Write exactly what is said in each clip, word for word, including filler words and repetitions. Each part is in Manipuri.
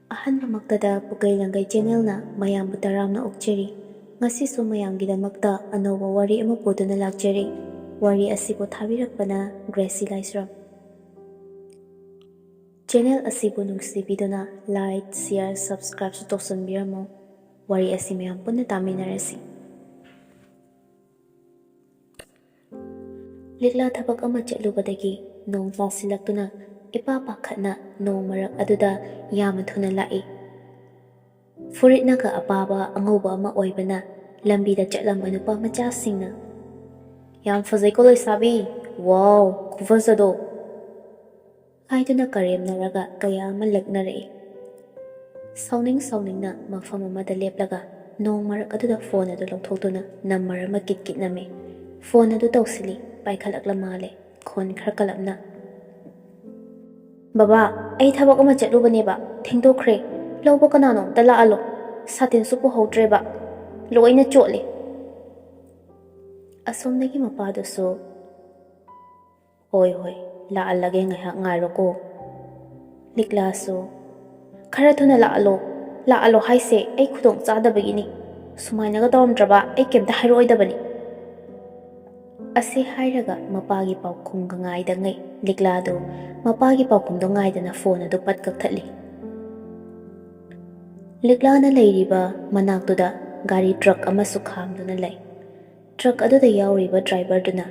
ꯑꯍꯥꯟꯕꯃꯛꯇꯗ ꯄꯨꯀꯩ ꯂꯪꯒꯩ ꯆꯦꯅꯦꯜꯅ ꯃꯌꯥꯝꯕꯨ ꯇꯔꯥꯝꯅ ꯑꯣꯛꯆꯔꯤ꯫ ꯉꯁꯤꯁꯨ ꯃꯌꯥꯝꯒꯤꯗꯃꯛꯇ ꯑꯅꯧꯕ ꯋꯥꯔꯤ ꯑꯃ ꯄꯨꯗꯨꯅ ꯂꯥꯛꯆꯔꯤ꯫ ꯋꯥꯔꯤ ꯑꯁꯤꯕꯨ ꯊꯥꯕꯤꯔꯛꯄꯅ ꯒ꯭ꯔꯦꯁꯤ ꯂꯥꯏꯁ꯭ꯔꯝ꯫ ꯆꯦꯅꯦꯜ ꯑꯁꯤꯕꯨ ꯅꯨꯡꯁꯤꯕꯤꯗꯨꯅ like, share, subscribeꯁꯨ ꯇꯧꯁꯟꯕꯤꯔꯝꯃꯨ꯫ ꯋꯥꯔꯤ ꯑꯁꯤ ꯃꯌꯥꯝ ꯄꯨꯟꯅ ꯇꯥꯃꯤꯟꯅꯔꯁꯤ꯫ ꯂꯤꯛꯂꯥ ꯊꯕꯛ ꯑꯃ ꯆꯠꯂꯨꯕꯗꯒꯤ ꯅꯣꯡ ꯇꯥꯁꯤꯜꯂꯛꯇꯨꯅ ꯏꯄꯥ ꯄꯥꯈꯠꯅ ꯅꯣꯡ ꯃꯔꯛ ꯑꯗꯨꯗ ꯌꯥꯝꯅ ꯊꯨꯅ ꯂꯥꯛꯏ꯫ ꯐꯨꯔꯤꯠꯅꯒ ꯑꯄꯥꯕ ꯑꯉꯧꯕ ꯑꯃ ꯑꯣꯏꯕꯅ ꯂꯝꯕꯤꯗ ꯆꯠꯂꯝꯕ ꯅꯨꯄꯥ ꯃꯆꯥꯁꯤꯡꯅ, "ꯌꯥꯝ ꯐꯖꯩꯀꯣ ꯂꯩꯁꯥꯕꯤ! ꯋꯥꯎ, ꯈꯨꯐꯖꯗꯣ!" ꯍꯥꯏꯗꯨꯅ ꯀꯔꯦꯝꯅꯔꯒ ꯀꯌꯥ ꯑꯃ ꯂꯛꯅꯔꯛꯏ꯫ ꯁꯥꯎꯅꯤꯡ ꯁꯥꯎꯅꯤꯡꯅ ꯃꯐꯝ ꯑꯃꯗ ꯂꯦꯞꯂꯒ ꯅꯣꯡ ꯃꯔꯛ ꯑꯗꯨꯗ ꯐꯣꯟ ꯑꯗꯨ ꯂꯧꯊꯣꯛꯇꯨꯅ ꯅꯝꯕꯔ ꯑꯃ ꯀꯤꯠ ꯀꯤꯠ ꯅꯝꯃꯤ꯫ ꯐꯣꯟ ꯑꯗꯨ ꯇꯧꯁꯤꯜꯂꯤ, ꯄꯥꯏꯈꯠꯂꯛꯂ ꯃꯥꯜꯂꯦ꯫ ꯈꯣꯟ ꯈꯔ ꯀꯜꯂꯞꯅ, "ꯕꯕꯥ, ꯑꯩ ꯊꯕꯛ ꯑꯃ ꯆꯠꯂꯨꯕꯅꯦꯕ, ꯊꯦꯡꯗꯣꯛꯈ꯭ꯔꯦ꯫ ꯂꯧꯕ ꯀꯅꯥꯅꯣ ꯑꯝꯇ ꯂꯥꯛꯍꯜꯂꯣ꯫ ꯁꯥꯇꯤꯟꯁꯨ ꯄꯨꯍꯧꯗ꯭ꯔꯦꯕ, ꯂꯣꯏꯅ ꯆꯣꯠꯂꯦ꯫" ꯑꯁꯣꯝꯗꯒꯤ ꯃꯄꯥꯗꯨꯁꯨ, "ꯍꯣꯏ, ꯍꯣꯏ, ꯂꯥꯛꯍꯜꯂꯒꯦ, ꯉꯥꯏꯍꯥꯛ ꯉꯥꯏꯔꯣꯀꯣ꯫" ꯂꯤꯛꯂꯥꯁꯨ, "ꯈꯔ ꯊꯨꯅ ꯂꯥꯛꯍꯜꯂꯣ, ꯂꯥꯛꯍꯜꯂꯣ ꯍꯥꯏꯁꯦ, ꯑꯩ ꯈꯨꯗꯣꯡ ꯆꯥꯗꯕꯒꯤꯅꯤ꯫ ꯁꯨꯃꯥꯏꯅꯒ ꯇꯧꯔꯝꯗ꯭ꯔꯕ ꯑꯩ ꯀꯩꯝꯇ ꯍꯥꯏꯔꯛꯑꯣꯏꯗꯕꯅꯤ꯫" ꯑꯁꯤ ꯍꯥꯏꯔꯒ ꯃꯄꯥꯒꯤ ꯄꯥꯎꯈꯨꯝꯒ ꯉꯥꯏꯗꯉꯩ ꯂꯤꯛꯂꯥꯗꯨ ꯃꯄꯥꯒꯤ ꯄꯥꯎꯈꯨꯝꯗꯣ ꯉꯥꯏꯗꯅ ꯐꯣꯟ ꯑꯗꯨ ꯄꯠ ꯀꯛꯊꯠꯂꯤ꯫ ꯂꯤꯛꯂꯥꯅ ꯂꯩꯔꯤꯕ ꯃꯅꯥꯛꯇꯨꯗ ꯒꯥꯔꯤ ꯇ꯭ꯔꯛ ꯑꯃꯁꯨ ꯈꯥꯝꯗꯨꯅ ꯂꯩ꯫ ꯇ꯭ꯔꯛ ꯑꯗꯨꯗ ꯌꯥꯎꯔꯤꯕ ꯗ꯭ꯔꯥꯏꯚꯔꯗꯨꯅ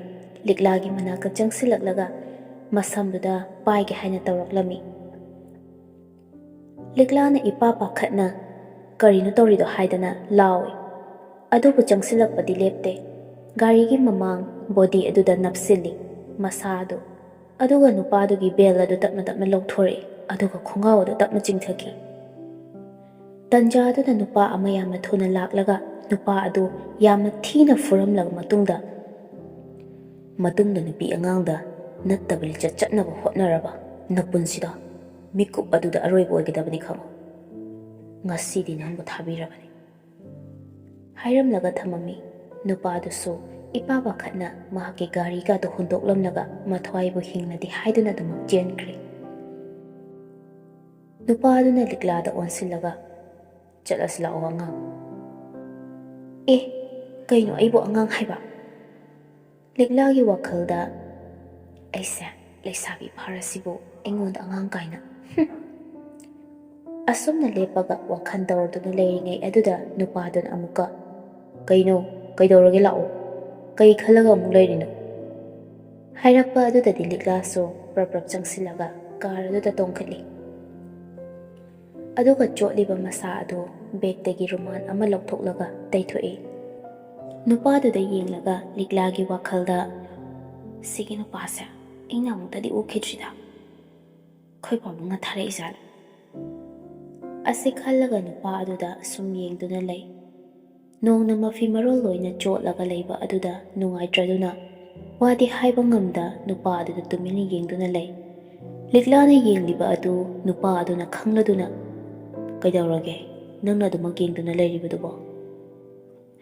ꯂꯤꯛꯂꯥꯒꯤ ꯃꯅꯥꯛꯇ ꯆꯪꯁꯤꯜꯂꯛꯂꯒ ꯃꯁꯝꯗꯨꯗ ꯄꯥꯏꯒꯦ ꯍꯥꯏꯅ ꯇꯧꯔꯛꯂꯝꯃꯤ꯫ ꯂꯤꯛꯂꯥꯅ ꯏꯄꯥ ꯄꯥꯈꯠꯅ "ꯀꯔꯤꯅꯣ ꯇꯧꯔꯤꯗꯣ?" ꯍꯥꯏꯗꯅ ꯂꯥꯎꯏ꯫ ꯑꯗꯨꯕꯨ ꯆꯪꯁꯤꯜꯂꯛꯄꯗꯤ ꯂꯦꯞꯇꯦ꯫ ꯒꯥꯔꯤꯒꯤ ꯃꯃꯥꯡ ꯕꯣꯗꯤ ꯑꯗꯨꯗ ꯅꯞꯁꯤꯜꯂꯤ ꯃꯁꯥ ꯑꯗꯨ꯫ ꯑꯗꯨꯒ ꯅꯨꯄꯥꯗꯨꯒꯤ ꯕꯦꯜ ꯑꯗꯨ ꯇꯞꯅ ꯇꯞꯅ ꯂꯧꯊꯣꯔꯛꯏ, ꯑꯗꯨꯒ ꯈꯣꯡꯒ꯭ꯔꯥꯎ ꯑꯗꯨ ꯇꯞꯅ ꯆꯤꯡꯊꯈꯤ꯫ ꯇꯟꯖꯥ ꯑꯗꯨꯗ ꯅꯨꯄꯥ ꯑꯃ ꯌꯥꯝꯅ ꯊꯨꯅ ꯂꯥꯛꯂꯒ ꯅꯨꯄꯥ ꯑꯗꯨ ꯌꯥꯝꯅ ꯊꯤꯅ ꯐꯨꯔꯝꯂꯕ ꯃꯇꯨꯡꯗ, "ꯃꯇꯨꯡꯗ ꯅꯨꯄꯤ ꯑꯉꯥꯡꯗ ꯅꯠꯇꯕ ꯂꯤꯆꯠ ꯆꯠꯅꯕ ꯍꯣꯠꯅꯔꯕ ꯅꯄꯨꯟꯁꯤꯗꯣ ꯃꯤꯀꯨꯞ ꯑꯗꯨꯗ ꯑꯔꯣꯏꯕ ꯑꯣꯏꯒꯗꯕꯅꯤ ꯈꯪꯉꯨ꯫ ꯉꯁꯤꯗꯤ ꯅꯪꯕꯨ ꯊꯥꯕꯤꯔꯕꯅꯤ," ꯍꯥꯏꯔꯝꯂꯒ ꯊꯝꯃꯝꯃꯤ꯫ ꯅꯨꯄꯥꯗꯨꯁꯨ ꯏꯄꯥ ꯄꯥꯈꯠꯅ ꯃꯍꯥꯛꯀꯤ ꯒꯥꯔꯤꯒꯗꯨ ꯍꯨꯟꯗꯣꯛꯂꯝꯂꯒ ꯃꯊ꯭ꯋꯥꯏꯕꯨ ꯍꯤꯡꯂꯗꯤ ꯍꯥꯏꯗꯨꯅ ꯑꯗꯨꯃꯛ ꯆꯦꯟꯈ꯭ꯔꯦ꯫ ꯅꯨꯄꯥꯗꯨꯅ ꯂꯤꯛꯂꯥꯗ ꯑꯣꯟꯁꯤꯜꯂꯒ, "ꯆꯠꯂꯁꯤ ꯂꯥꯛꯑꯣ ꯑꯉꯥꯡ꯫" "ꯑꯦ, ꯀꯩꯅꯣ ꯑꯩꯕꯨ ꯑꯉꯥꯡ ꯍꯥꯏꯕ?" ꯂꯤꯛꯂꯥꯒꯤ ꯋꯥꯈꯜꯗ, "ꯑꯩꯁꯦ ꯂꯩꯁꯥꯕꯤ ꯐꯥꯔꯁꯤꯕꯨ ꯑꯩꯉꯣꯟꯗ ꯑꯉꯥꯡ ꯀꯥꯏꯅ꯫" ꯍꯨꯝ꯫ ꯑꯁꯨꯝꯅ ꯂꯦꯞꯄꯒ ꯋꯥꯈꯜ ꯇꯧꯔꯗꯨꯅ ꯂꯩꯔꯤꯉꯩ ꯑꯗꯨꯗ ꯅꯨꯄꯥꯗꯨꯅ ꯑꯃꯨꯛꯀ, "ꯀꯩꯅꯣ? ꯀꯩꯗꯧꯔꯒꯦ? ꯂꯥꯛꯑꯣ꯫ ꯀꯩ ꯈꯜꯂꯒ ꯑꯃꯨꯛ ꯂꯩꯔꯤꯅꯣ?" ꯍꯥꯏꯔꯛꯄ ꯑꯗꯨꯗꯗꯤ ꯂꯤꯛꯂꯥꯁꯨ ꯄ꯭ꯔꯞ ꯄ꯭ꯔꯞ ꯆꯪꯁꯤꯜꯂꯒ ꯀꯥꯔ ꯑꯗꯨꯗ ꯇꯣꯡꯈꯠꯂꯤ꯫ ꯑꯗꯨꯒ ꯆꯣꯠꯂꯤꯕ ꯃꯁꯥ ꯑꯗꯨ ꯕꯦꯒꯇꯒꯤ ꯔꯨꯃꯥꯜ ꯑꯃ ꯂꯧꯊꯣꯛꯂꯒ ꯇꯩꯊꯣꯛꯏ꯫ ꯅꯨꯄꯥꯗꯨꯗ ꯌꯦꯡꯂꯒ ꯂꯤꯛꯂꯥꯒꯤ ꯋꯥꯈꯜꯗ, "ꯁꯤꯒꯤ ꯅꯨꯄꯥꯁꯦ ꯑꯩꯅ ꯑꯃꯨꯛꯇꯗꯤ ꯎꯈꯤꯗ꯭ꯔꯤꯗ꯫ ꯑꯩꯈꯣꯏ ꯄꯥꯕꯨꯡꯅ ꯊꯥꯔꯛꯏꯖꯥꯠꯂ?" ꯑꯁꯤ ꯈꯜꯂꯒ ꯅꯨꯄꯥ ꯑꯗꯨꯗ ꯁꯨꯝ ꯌꯦꯡꯗꯨꯅ ꯂꯩ꯫ ꯅꯣꯡꯅ ꯃꯐꯤ ꯃꯔꯣꯜ ꯂꯣꯏꯅ ꯆꯣꯠꯂꯒ ꯂꯩꯕ ꯑꯗꯨꯗ ꯅꯨꯡꯉꯥꯏꯇ꯭ꯔꯗꯨꯅ ꯋꯥꯗꯤ ꯍꯥꯏꯕ ꯉꯝꯗ ꯅꯨꯄꯥ ꯑꯗꯨꯗ ꯇꯨꯃꯤꯟꯅ ꯌꯦꯡꯗꯨꯅ ꯂꯩ꯫ ꯂꯤꯛꯂꯥꯅ ꯌꯦꯡꯂꯤꯕ ꯑꯗꯨ ꯅꯨꯄꯥ ꯑꯗꯨꯅ ꯈꯪꯂꯗꯨꯅ, "ꯀꯩꯗꯧꯔꯒꯦ? ꯅꯪꯅ ꯑꯗꯨꯃꯛ ꯌꯦꯡꯗꯨꯅ ꯂꯩꯔꯤꯕꯗꯨꯕꯣ?"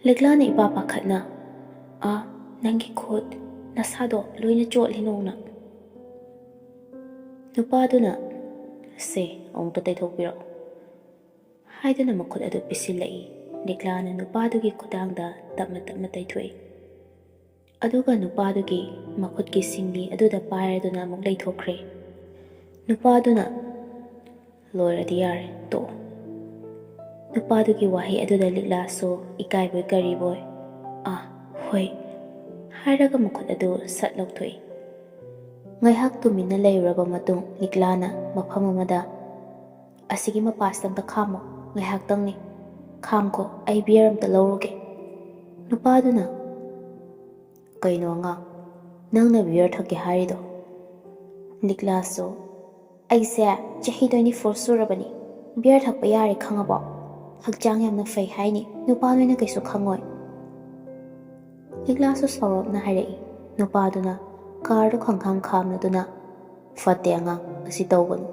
ꯂꯤꯛꯂꯥꯅ ꯏꯄꯥ ꯄꯥꯈꯠꯅ, "ꯑꯥ, ꯅꯪꯒꯤ ꯈꯨꯠ, ꯅꯁꯥꯗꯣ ꯂꯣꯏꯅ ꯆꯣꯠꯂꯤ ꯅꯣꯡꯅ꯫" ꯅꯨꯄꯥꯗꯨꯅ, "ꯁꯦ, ꯑꯃꯨꯛꯇ ꯇꯩꯊꯣꯛꯄꯤꯔꯛꯑꯣ" ꯍꯥꯏꯗꯨꯅ ꯃꯈꯨꯠ ꯑꯗꯨ ꯄꯤꯁꯤꯜꯂꯛꯏ꯫ ꯂꯤꯛꯂꯥꯅ ꯅꯨꯄꯥꯗꯨꯒꯤ ꯈꯨꯗꯥꯡꯗ ꯇꯞꯅ ꯇꯞꯅ ꯇꯩꯊꯣꯛꯏ꯫ ꯑꯗꯨꯒ ꯅꯨꯄꯥꯗꯨꯒꯤ ꯃꯈꯨꯠꯀꯤ ꯁꯤꯡꯂꯤ ꯑꯗꯨꯗ ꯄꯥꯏꯔꯗꯨꯅ ꯑꯃꯨꯛ ꯂꯩꯊꯣꯛꯈ꯭ꯔꯦ꯫ ꯅꯨꯄꯥꯗꯨꯅ, "ꯂꯣꯏꯔꯗꯤ ꯌꯥꯔꯦ, ꯇꯣꯛꯑꯣ꯫" ꯅꯨꯄꯥꯗꯨꯒꯤ ꯋꯥꯍꯩ ꯑꯗꯨꯗ ꯂꯤꯛꯂꯥꯁꯨ ꯏꯀꯥꯏꯕꯣꯏ ꯀꯔꯤꯕꯣꯏ, "ꯑꯥ, ꯍꯣꯏ" ꯍꯥꯏꯔꯒ ꯃꯈꯨꯠ ꯑꯗꯨ ꯁꯠ ꯂꯧꯊꯣꯛꯏ꯫ ꯉꯥꯏꯍꯥꯛ ꯇꯨꯃꯤꯟꯅ ꯂꯩꯔꯨꯔꯕ ꯃꯇꯨꯡ ꯂꯤꯛꯂꯥꯅ ꯃꯐꯝ ꯑꯃꯗ, "ꯑꯁꯤꯒꯤ ꯃꯄꯥꯁꯤꯗ ꯑꯝꯇ ꯈꯥꯝꯃꯣ, ꯉꯥꯏꯍꯥꯛꯇꯪꯅꯤ꯫ ꯈꯥꯝꯈꯣ, ꯑꯩ ꯕꯤꯌꯔ ꯑꯝꯇ ꯂꯧꯔꯨꯒꯦ꯫" ꯅꯨꯄꯥꯗꯨꯅ, "ꯀꯩꯅꯣ ꯑꯉꯥꯡ, ꯅꯪꯅ ꯕꯤꯌꯔ ꯊꯛꯀꯦ ꯍꯥꯏꯔꯤꯗꯣ?" ꯂꯤꯛꯂꯥꯁꯨ, "ꯑꯩꯁꯦ ꯆꯍꯤ twenty four ꯁꯨꯔꯕꯅꯤ, ꯕꯤꯌꯔ ꯊꯛꯄ ꯌꯥꯔꯦ ꯈꯪꯉꯕꯣ? ꯍꯛꯆꯥꯡ ꯌꯥꯝꯅ ꯐꯩ ꯍꯥꯏꯅꯤ, ꯅꯨꯄꯥ ꯅꯣꯏꯅ ꯀꯩꯁꯨ ꯈꯪꯉꯣꯏ꯫" ꯂꯤꯛꯂꯥꯁꯨ ꯁꯥꯎꯔꯞꯅ ꯍꯥꯏꯔꯛꯏ꯫ ꯅꯨꯄꯥꯗꯨꯅ ꯀꯥꯔꯗꯨ ꯈꯪꯈꯥꯡ ꯈꯥꯝꯂꯗꯨꯅ, "ꯐꯠꯇꯦ ꯑꯉꯥꯡ, ꯑꯁꯤ ꯇꯧꯒꯅꯨ꯫"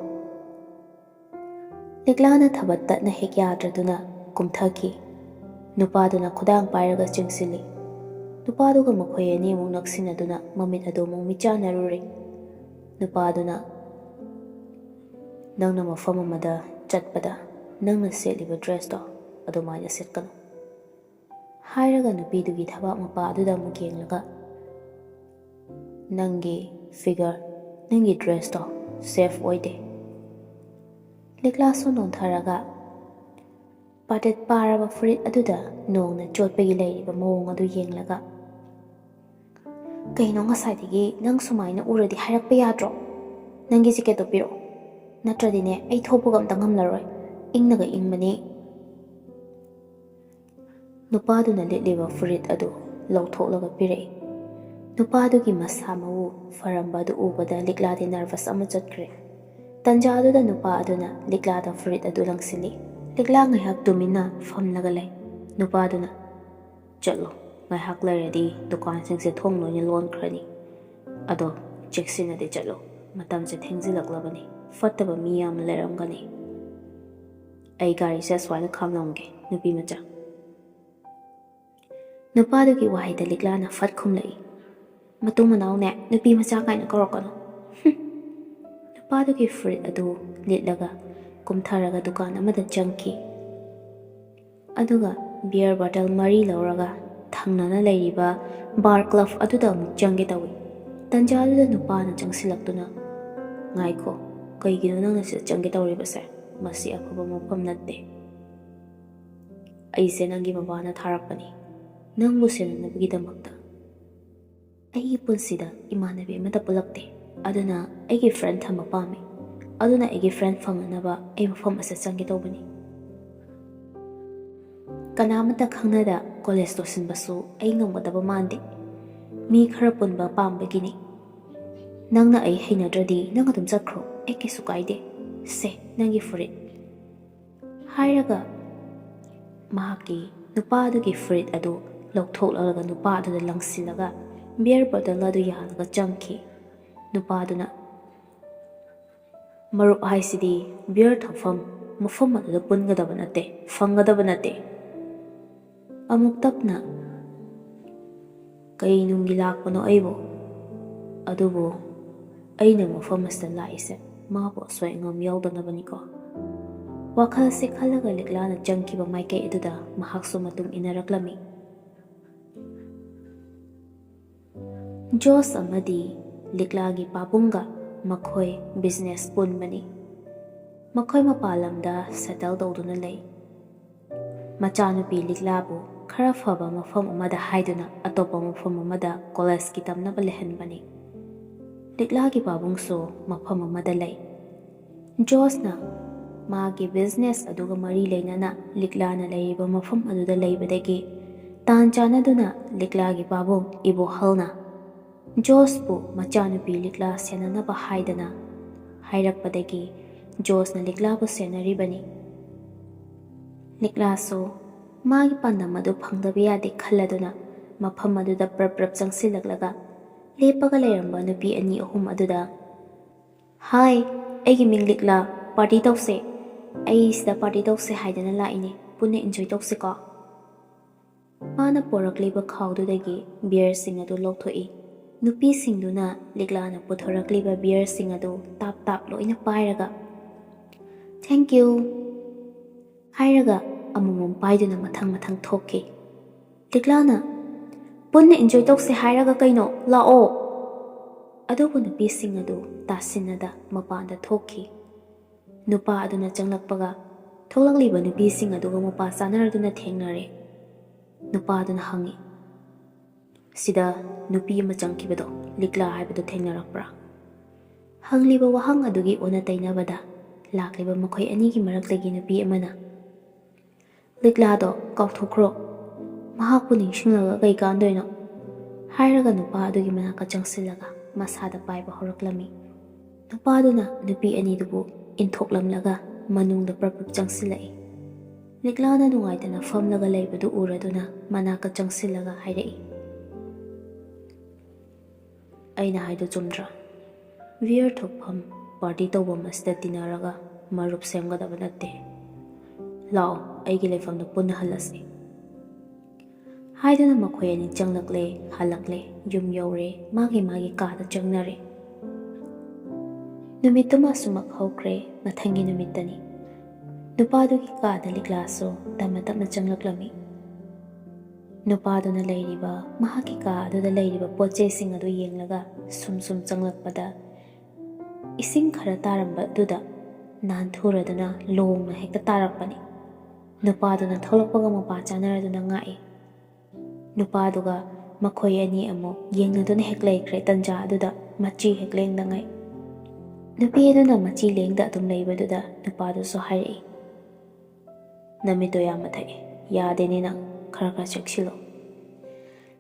ꯂꯤꯛꯂꯥꯅ ꯊꯕꯛ ꯇꯠꯅ ꯍꯦꯛ ꯌꯥꯗ꯭ꯔꯗꯨꯅ ꯀꯨꯝꯊꯈꯤ꯫ ꯅꯨꯄꯥꯗꯨꯅ ꯈꯨꯗꯥꯡ ꯄꯥꯏꯔꯒ ꯆꯤꯡꯁꯤꯜꯂꯤ꯫ ꯅꯨꯄꯥꯗꯨꯒ ꯃꯈꯣꯏ ꯑꯅꯤꯃꯨꯛ ꯅꯛꯁꯤꯟꯅꯗꯨꯅ ꯃꯃꯤꯠ ꯑꯗꯨ ꯑꯃꯨꯛ ꯃꯤꯆꯥꯟꯅꯔꯨꯔꯦ꯫ ꯅꯨꯄꯥꯗꯨꯅ, "ꯅꯪꯅ ꯃꯐꯝ ꯑꯃꯗ ꯆꯠꯄꯗ ꯅꯪꯅ ꯁꯦꯠꯂꯤꯕ ꯗ꯭ꯔꯦꯁꯇꯣ ꯑꯗꯨꯃꯥꯏꯅ ꯁꯦꯠꯀꯅꯨ" ꯍꯥꯏꯔꯒ ꯅꯨꯄꯤꯗꯨꯒꯤ ꯊꯕꯥꯛ ꯃꯄꯥ ꯑꯗꯨꯗ ꯑꯃꯨꯛ ꯌꯦꯡꯂꯒ, "ꯅꯪꯒꯤ ꯐꯤꯒꯔ, ꯅꯪꯒꯤ ꯗ꯭ꯔꯦꯁꯇꯣ ꯁꯦꯐ ꯑꯣꯏꯗꯦ"꯫ ꯂꯤꯛꯂꯥꯁꯨ ꯅꯣꯟꯊꯔꯒ ꯄꯥꯇꯠ ꯄꯥꯔꯕ ꯐꯨꯔꯤꯠ ꯑꯗꯨꯗ ꯅꯣꯡꯅ ꯆꯣꯠꯄꯒꯤ ꯂꯩꯔꯤꯕ ꯃꯑꯣꯡ ꯑꯗꯨ ꯌꯦꯡꯂꯒ, "ꯀꯩꯅꯣ, ꯉꯁꯥꯏꯗꯒꯤ ꯅꯪ ꯁꯨꯃꯥꯏꯅ ꯎꯔꯗꯤ ꯍꯥꯏꯔꯛꯄ ꯌꯥꯗ꯭ꯔꯣ? ꯅꯪꯒꯤ ꯖꯦꯀꯦꯠꯇꯣ ꯄꯤꯔꯛꯑꯣ, ꯅꯠꯇ꯭ꯔꯗꯤꯅꯦ ꯑꯩ ꯊꯣꯛꯄꯒ ꯑꯝꯇ ꯉꯝꯂꯔꯣꯏ, ꯏꯪꯅꯒ ꯏꯪꯕꯅꯤ"꯫ ꯅꯨꯄꯥꯗꯨꯅ ꯂꯤꯠꯂꯤꯕ ꯐꯨꯔꯤꯠ ꯑꯗꯨ ꯂꯧꯊꯣꯛꯂꯒ ꯄꯤꯔꯛꯏ꯫ ꯅꯨꯄꯥꯗꯨꯒꯤ ꯃꯁꯥ ꯃꯎ ꯐꯔꯝꯕ ꯑꯗꯨ ꯎꯕꯗ ꯂꯤꯛꯂꯥꯗꯤ ꯅꯔꯚꯁ ꯑꯃ ꯆꯠꯈ꯭ꯔꯦ꯫ ꯇꯟꯖꯥꯗꯨꯗ ꯅꯨꯄꯥ ꯑꯗꯨꯅ ꯂꯤꯛꯂꯥꯗ ꯐꯨꯔꯤꯠ ꯑꯗꯨ ꯂꯪꯁꯤꯜꯂꯤ꯫ ꯂꯤꯛꯂꯥ ꯉꯥꯏꯍꯥꯛ ꯇꯨꯃꯤꯟꯅ ꯐꯝꯂꯒ ꯂꯩ꯫ ꯅꯨꯄꯥꯗꯨꯅ, "ꯆꯠꯂꯣ, ꯉꯥꯏꯍꯥꯛ ꯂꯩꯔꯗꯤ ꯗꯨꯀꯥꯟꯁꯤꯡꯁꯦ ꯊꯣꯡ ꯂꯣꯏꯅ ꯂꯣꯟꯈ꯭ꯔꯅꯤ꯫ ꯑꯗꯣ ꯆꯦꯛꯁꯤꯟꯅꯗꯤ ꯆꯠꯂꯣ, ꯃꯇꯝꯁꯦ ꯊꯦꯡꯖꯤꯜꯂꯛꯂꯕꯅꯤ, ꯐꯠꯇꯕ ꯃꯤ ꯌꯥꯝꯅ ꯂꯩꯔꯝꯒꯅꯤ꯫ ꯑꯩ ꯒꯥꯔꯤꯁꯦ ꯑꯁ꯭ꯋꯥꯏꯗ ꯈꯥꯝꯂꯝꯒꯦ, ꯅꯨꯄꯤ ꯃꯆꯥ"꯫ ꯅꯨꯄꯥꯗꯨꯒꯤ ꯋꯥꯍꯩꯗ ꯂꯤꯛꯂꯥꯅ ꯐꯠ ꯈꯨꯝꯂꯛꯏ, "ꯃꯇꯨ ꯃꯅꯥꯎꯅꯦ, ꯅꯨꯄꯤ ꯃꯆꯥ ꯀꯥꯏꯅ ꯀꯧꯔꯛꯀꯅꯨ"꯫ ꯍꯨꯝ꯫ ꯅꯨꯄꯥꯗꯨꯒꯤ ꯐꯨꯔꯤꯠ ꯑꯗꯨ ꯂꯤꯠꯂꯒ ꯀꯨꯝꯊꯔꯒ ꯗꯨꯀꯥꯟ ꯑꯃꯗ ꯆꯪꯈꯤ꯫ ꯑꯗꯨꯒ ꯕꯤꯌꯔ ꯕꯣꯇꯜ ꯃꯔꯤ ꯂꯧꯔꯒ ꯊꯪꯅꯅ ꯂꯩꯔꯤꯕ ꯕꯥꯔ ꯀ꯭ꯂꯕ ꯑꯗꯨꯗ ꯑꯃꯨꯛ ꯆꯪꯒꯦ ꯇꯧꯏ꯫ ꯇꯟꯖꯥꯗꯨꯗ ꯅꯨꯄꯥꯅ ꯆꯪꯁꯤꯜꯂꯛꯇꯨꯅ, "ꯉꯥꯏꯈꯣ, ꯀꯩꯒꯤꯅꯣ ꯅꯪꯅ ꯁꯤꯗ ꯆꯪꯒꯦ ꯇꯧꯔꯤꯕꯁꯦ? ꯃꯁꯤ ꯑꯐꯕ ꯃꯐꯝ ꯅꯠꯇꯦ꯫ ꯑꯩꯁꯦ ꯅꯪꯒꯤ ꯕꯕꯥꯅ ꯊꯥꯔꯛꯄꯅꯤ, ꯅꯪꯕꯨ ꯁꯦꯟꯅꯅꯕꯒꯤꯗꯃꯛꯇ꯫ ꯑꯩꯒꯤ ꯄꯨꯟꯁꯤꯗ ꯏꯃꯥꯟꯅꯕꯤ ꯑꯃꯠꯇ ꯄꯨꯜꯂꯛꯇꯦ, ꯑꯗꯨꯅ ꯑꯩꯒꯤ ꯐ꯭ꯔꯦꯟ ꯊꯝꯕ ꯄꯥꯝꯃꯤ꯫ ꯑꯗꯨꯅ ꯑꯩꯒꯤ ꯐ꯭ꯔꯦꯟ ꯐꯪꯅꯅꯕ ꯑꯩ ꯃꯐꯝ ꯑꯁꯤꯗ ꯆꯪꯒꯦ ꯇꯧꯕꯅꯤ꯫ ꯀꯅꯥꯃꯠꯇ ꯈꯪꯅꯗ ꯀꯣꯂꯦꯖ ꯂꯣꯏꯁꯤꯟꯕꯁꯨ ꯑꯩ ꯉꯝꯒꯗꯕ ꯃꯥꯟꯗꯦ꯫ ꯃꯤ ꯈꯔ ꯄꯨꯟꯕ ꯄꯥꯝꯕꯒꯤꯅꯤ꯫ ꯅꯪꯅ ꯑꯩ ꯍꯩꯅꯗ꯭ꯔꯗꯤ ꯅꯪ ꯑꯗꯨꯝ ꯆꯠꯈ꯭ꯔꯣ, ꯑꯩ ꯀꯩꯁꯨ ꯀꯥꯏꯗꯦ꯫ ꯁꯦ, ꯅꯪꯒꯤ ꯐꯨꯔꯤꯠ"꯫ ꯍꯥꯏꯔꯒ ꯃꯍꯥꯛꯀꯤ ꯅꯨꯄꯥꯗꯨꯒꯤ ꯐꯨꯔꯤꯠ ꯑꯗꯨ ꯂꯧꯊꯣꯛꯂꯒ ꯅꯨꯄꯥ ꯑꯗꯨꯗ ꯂꯪꯁꯤꯜꯂꯒ ꯕꯤꯌꯔ ꯕꯣꯇꯜ ꯑꯗꯨ ꯌꯥꯜꯂꯒ ꯆꯪꯈꯤ꯫ ꯅꯨꯄꯥꯗꯨꯅ, "ꯃꯔꯨꯞ ꯍꯥꯏꯁꯤꯗꯤ ꯕꯤꯌꯔ ꯊꯛꯐꯝ ꯃꯐꯝ ꯑꯗꯨꯗ ꯄꯨꯟꯒꯗꯕ ꯅꯠꯇꯦ, ꯐꯪꯒꯗꯕ ꯅꯠꯇꯦ"꯫ ꯑꯃꯨꯛ ꯇꯞꯅ, "ꯀꯩ ꯅꯨꯡꯒꯤ ꯂꯥꯛꯄꯅꯣ ꯑꯩꯕꯨ? ꯑꯗꯨꯕꯨ ꯑꯩꯅ ꯃꯐꯝ ꯑꯁꯤꯗ ꯂꯥꯛꯏꯁꯦ ꯃꯥꯕꯨ ꯑꯁꯣꯏ ꯑꯉꯥꯝ ꯌꯥꯎꯗꯅꯕꯅꯤꯀꯣ꯫ ꯋꯥꯈꯜꯁꯦ ꯈꯜꯂꯒ ꯂꯤꯛꯂꯥꯅ ꯆꯪꯈꯤꯕ ꯃꯥꯏꯀꯩ ꯑꯗꯨꯗ ꯃꯍꯥꯛꯁꯨ ꯃꯇꯨꯡ ꯏꯟꯅꯔꯛꯂꯝꯃꯤ꯫ ꯖꯣꯁ ꯑꯃꯗꯤ ꯂꯤꯛꯂꯥꯒꯤ ꯄꯥꯕꯨꯡꯒ ꯃꯈꯣꯏ ꯕꯤꯖꯤꯅꯦꯁ ꯄꯨꯟꯕꯅꯤ꯫ ꯃꯈꯣꯏ ꯃꯄꯥꯟ ꯂꯝꯗ ꯁꯦꯇꯜ ꯇꯧꯗꯨꯅ ꯂꯩ꯫ ꯃꯆꯥꯅꯨꯄꯤ ꯂꯤꯛꯂꯥꯕꯨ ꯈꯔ ꯐꯕ ꯃꯐꯝ ꯑꯃꯗ ꯍꯥꯏꯗꯨꯅ ꯑꯇꯣꯞꯄ ꯃꯐꯝ ꯑꯃꯗ ꯀꯣꯂꯦꯖꯀꯤ ꯇꯝꯅꯕ ꯂꯩꯍꯟꯕꯅꯤ꯫ ꯂꯤꯛꯂꯥꯒꯤ ꯄꯥꯕꯨꯡꯁꯨ ꯃꯐꯝ ꯑꯃꯗ ꯂꯩ꯫ ꯖꯣꯁꯅ ꯃꯥꯒꯤ ꯕꯤꯖꯤꯅꯦꯁ ꯑꯗꯨꯒ ꯃꯔꯤ ꯂꯩꯅꯅ ꯂꯤꯛꯂꯥꯅ ꯂꯩꯔꯤꯕ ꯃꯐꯝ ꯑꯗꯨꯗ ꯂꯩꯕꯗꯒꯤ ꯇꯥꯟ ꯆꯥꯟꯅꯗꯨꯅ ꯂꯤꯛꯂꯥꯒꯤ ꯄꯥꯕꯨꯡ ꯏꯕꯣꯍꯜꯅ ꯖꯣꯁꯄꯨ ꯃꯆꯥꯅꯨꯄꯤ ꯂꯤꯛꯂꯥ ꯁꯦꯟꯅꯅꯕ ꯍꯥꯏꯗꯅ ꯍꯥꯏꯔꯛꯄꯗꯒꯤ ꯖꯣꯁꯅ ꯂꯤꯛꯂꯥꯕꯨ ꯁꯦꯟꯅꯔꯤꯕꯅꯤ꯫ ꯂꯤꯛꯂꯥꯁꯨ ꯃꯥꯒꯤ ꯄꯥꯟꯗꯝ ꯑꯗꯨ ꯐꯪꯗꯕ ꯌꯥꯗꯦ ꯈꯜꯂꯗꯨꯅ ꯃꯐꯝ ꯑꯗꯨꯗ ꯄ꯭ꯔꯞ ꯄ꯭ꯔꯞ ꯆꯪꯁꯤꯜꯂꯛꯂꯒ ꯂꯦꯞꯄꯒ ꯂꯩꯔꯝꯕ ꯅꯨꯄꯤ ꯑꯅꯤ ꯑꯍꯨꯝ ꯑꯗꯨꯗ, "ꯍꯥꯏ, ꯑꯩꯒꯤ ꯃꯤꯡ ꯂꯤꯛꯂꯥ, ꯄꯥꯔꯇꯤ ꯇꯧꯁꯦ꯫ ꯑꯩ ꯁꯤꯗ ꯄꯥꯔꯇꯤ ꯇꯧꯁꯦ ꯍꯥꯏꯗꯅ ꯂꯥꯛꯏꯅꯦ, ꯄꯨꯟꯅ ꯏꯟꯖꯣꯏ ꯇꯧꯁꯤꯀꯣ?" ꯃꯥꯅ ꯄꯣꯔꯛꯂꯤꯕ ꯈꯥꯎꯗꯨꯗꯒꯤ ꯕꯤꯌꯔꯁꯤꯡ ꯑꯗꯨ ꯂꯧꯊꯣꯛꯏ꯫ ꯅꯨꯄꯤꯁꯤꯡꯗꯨꯅ ꯂꯤꯛꯂꯥꯅ ꯄꯨꯊꯣꯔꯛꯂꯤꯕ ꯕꯤꯌꯔꯁꯤꯡ ꯑꯗꯨ ꯇꯥꯞ ꯇꯥꯞ ꯂꯣꯏꯅ ꯄꯥꯏꯔꯒ, "Thank you" ꯍꯥꯏꯔꯒ ꯑꯃꯃꯝ ꯄꯥꯏꯗꯨꯅ ꯃꯊꯪ ꯃꯊꯪ ꯊꯣꯛꯈꯤ꯫ ꯂꯤꯛꯂꯥꯅ, "ꯄꯨꯟꯅ ꯏꯟꯖꯣꯏ ꯇꯧꯁꯦ ꯍꯥꯏꯔꯒ ꯀꯩꯅꯣ? ꯂꯥꯛꯑꯣ!" ꯑꯗꯨꯕꯨ ꯅꯨꯄꯤꯁꯤꯡ ꯑꯗꯨ ꯇꯥꯁꯤꯟꯅꯗ ꯃꯄꯥꯟꯗ ꯊꯣꯛꯈꯤ꯫ ꯅꯨꯄꯥ ꯑꯗꯨꯅ ꯆꯪꯂꯛꯄꯒ ꯊꯣꯛꯂꯛꯂꯤꯕ ꯅꯨꯄꯤꯁꯤꯡ ꯑꯗꯨꯒ ꯃꯄꯥ ꯆꯥꯅꯔꯗꯨꯅ ꯊꯦꯡꯅꯔꯦ꯫ ꯅꯨꯄꯥ ꯑꯗꯨꯅ ꯍꯪꯉꯤ, "ꯁꯤꯗ ꯅꯨꯄꯤ ꯑꯃ ꯆꯪꯈꯤꯕꯗꯣ, ꯂꯤꯛꯂꯥ ꯍꯥꯏꯕꯗꯣ ꯊꯦꯡꯅꯔꯛꯄ꯭ꯔꯥ?" ꯍꯪꯂꯤꯕ ꯋꯥꯍꯪ ꯑꯗꯨꯒꯤ ꯑꯣꯟꯅ ꯇꯩꯅꯕꯗ ꯂꯥꯛꯂꯤꯕ ꯃꯈꯣꯏ ꯑꯅꯤꯒꯤ ꯃꯔꯛꯇꯒꯤ ꯅꯨꯄꯤ ꯑꯃꯅ, "ꯂꯤꯛꯂꯥꯗꯣ ꯀꯥꯎꯊꯣꯛꯈ꯭ꯔꯣ, ꯃꯍꯥꯛꯄꯨ ꯅꯤꯡꯁꯤꯡꯂꯒ ꯀꯩ ꯀꯥꯟꯗꯣꯏꯅꯣ?" ꯍꯥꯏꯔꯒ ꯅꯨꯄꯥ ꯑꯗꯨꯒꯤ ꯃꯅꯥꯛꯇ ꯆꯪꯁꯤꯜꯂꯒ ꯃꯁꯥꯗ ꯄꯥꯏꯕ ꯍꯧꯔꯛꯂꯝꯃꯤ꯫ ꯅꯨꯄꯥꯗꯨꯅ ꯅꯨꯄꯤ ꯑꯅꯤꯗꯨꯕꯨ ꯏꯟꯊꯣꯛꯂꯝꯂꯒ ꯃꯅꯨꯡꯗ ꯄ꯭ꯔꯞ ꯄ꯭ꯔꯞ ꯆꯪꯁꯤꯜꯂꯛꯏ꯫ ꯂꯤꯛꯂꯥꯅ ꯅꯨꯡꯉꯥꯏꯇꯅ ꯐꯝꯂꯒ ꯂꯩꯕꯗꯨ ꯎꯔꯗꯨꯅ ꯃꯅꯥꯛꯇ ꯆꯪꯁꯤꯜꯂꯒ ꯍꯥꯏꯔꯛꯏ, "ꯑꯩꯅ ꯍꯥꯏꯗꯣ ꯆꯨꯝꯗ꯭ꯔꯥ? ꯕꯤꯌꯔ ꯊꯛꯐꯝ, ꯄꯥꯔꯇꯤ ꯇꯧꯐꯝ ꯑꯁꯤꯗ ꯇꯤꯟꯅꯔꯒ ꯃꯔꯨꯞ ꯁꯦꯝꯒꯗꯕ ꯅꯠꯇꯦ꯫ ꯂꯥꯛꯑꯣ, ꯑꯩꯒꯤ ꯂꯩꯐꯝꯗ ꯄꯨꯟꯅ ꯍꯜꯂꯁꯤ" ꯍꯥꯏꯗꯨꯅ ꯃꯈꯣꯏ ꯑꯅꯤ ꯆꯪꯂꯛꯂꯦ, ꯍꯜꯂꯛꯂꯦ, ꯌꯨꯝ ꯌꯧꯔꯦ, ꯃꯥꯒꯤ ꯃꯥꯒꯤ ꯀꯥꯗ ꯆꯪꯅꯔꯦ꯫ ꯅꯨꯃꯤꯠꯇꯨꯃ ꯑꯁꯨꯃꯛ ꯍꯧꯈ꯭ꯔꯦ꯫ ꯃꯊꯪꯒꯤ ꯅꯨꯃꯤꯠꯇꯅꯤ꯫ ꯅꯨꯄꯥꯗꯨꯒꯤ ꯀꯥꯗ ꯂꯤꯛꯂꯥꯁꯨ ꯇꯞꯅ ꯇꯞꯅ ꯆꯪꯂꯛꯂꯝꯃꯤ꯫ ꯅꯨꯄꯥꯗꯨꯅ ꯂꯩꯔꯤꯕ ꯃꯍꯥꯛꯀꯤ ꯀꯥ ꯑꯗꯨꯗ ꯂꯩꯔꯤꯕ ꯄꯣꯠ ꯆꯩꯁꯤꯡ ꯑꯗꯨ ꯌꯦꯡꯂꯒ ꯁꯨꯝ ꯁꯨꯝ ꯆꯪꯂꯛꯄꯗ, ꯏꯁꯤꯡ ꯈꯔ ꯇꯥꯔꯝꯕ ꯑꯗꯨꯗ ꯅꯥꯟꯊꯨꯔꯗꯨꯅ ꯂꯣꯡꯅ ꯍꯦꯛꯇ ꯇꯥꯔꯛꯄꯅꯤ꯫ ꯅꯨꯄꯥꯗꯨꯅ ꯊꯣꯛꯂꯛꯄꯒ ꯃꯄꯥ ꯆꯥꯅꯔꯗꯨꯅ ꯉꯥꯛꯏ꯫ ꯅꯨꯄꯥꯗꯨꯒ ꯃꯈꯣꯏ ꯑꯅꯤ ꯑꯃꯨꯛ ꯌꯦꯡꯅꯗꯨꯅ ꯍꯦꯛ ꯂꯩꯈ꯭ꯔꯦ꯫ ꯇꯟꯖꯥ ꯑꯗꯨꯗ ꯃꯆꯤ ꯍꯦꯛ ꯂꯦꯡꯗꯉꯩ ꯅꯨꯄꯤ ꯑꯗꯨꯅ ꯃꯆꯤ ꯂꯦꯡꯗ ꯑꯗꯨꯝ ꯂꯩꯕꯗꯨꯗ ꯅꯨꯄꯥꯗꯨꯁꯨ ꯍꯥꯏꯔꯛꯏ, "ꯅꯃꯤꯠꯇꯣ ꯌꯥꯝ ꯃꯊꯛꯑꯦ, ꯌꯥꯗꯦꯅꯦ ꯅꯪ, ꯈꯔ ꯈꯔ ꯆꯦꯛꯁꯤꯜꯂꯣ꯫"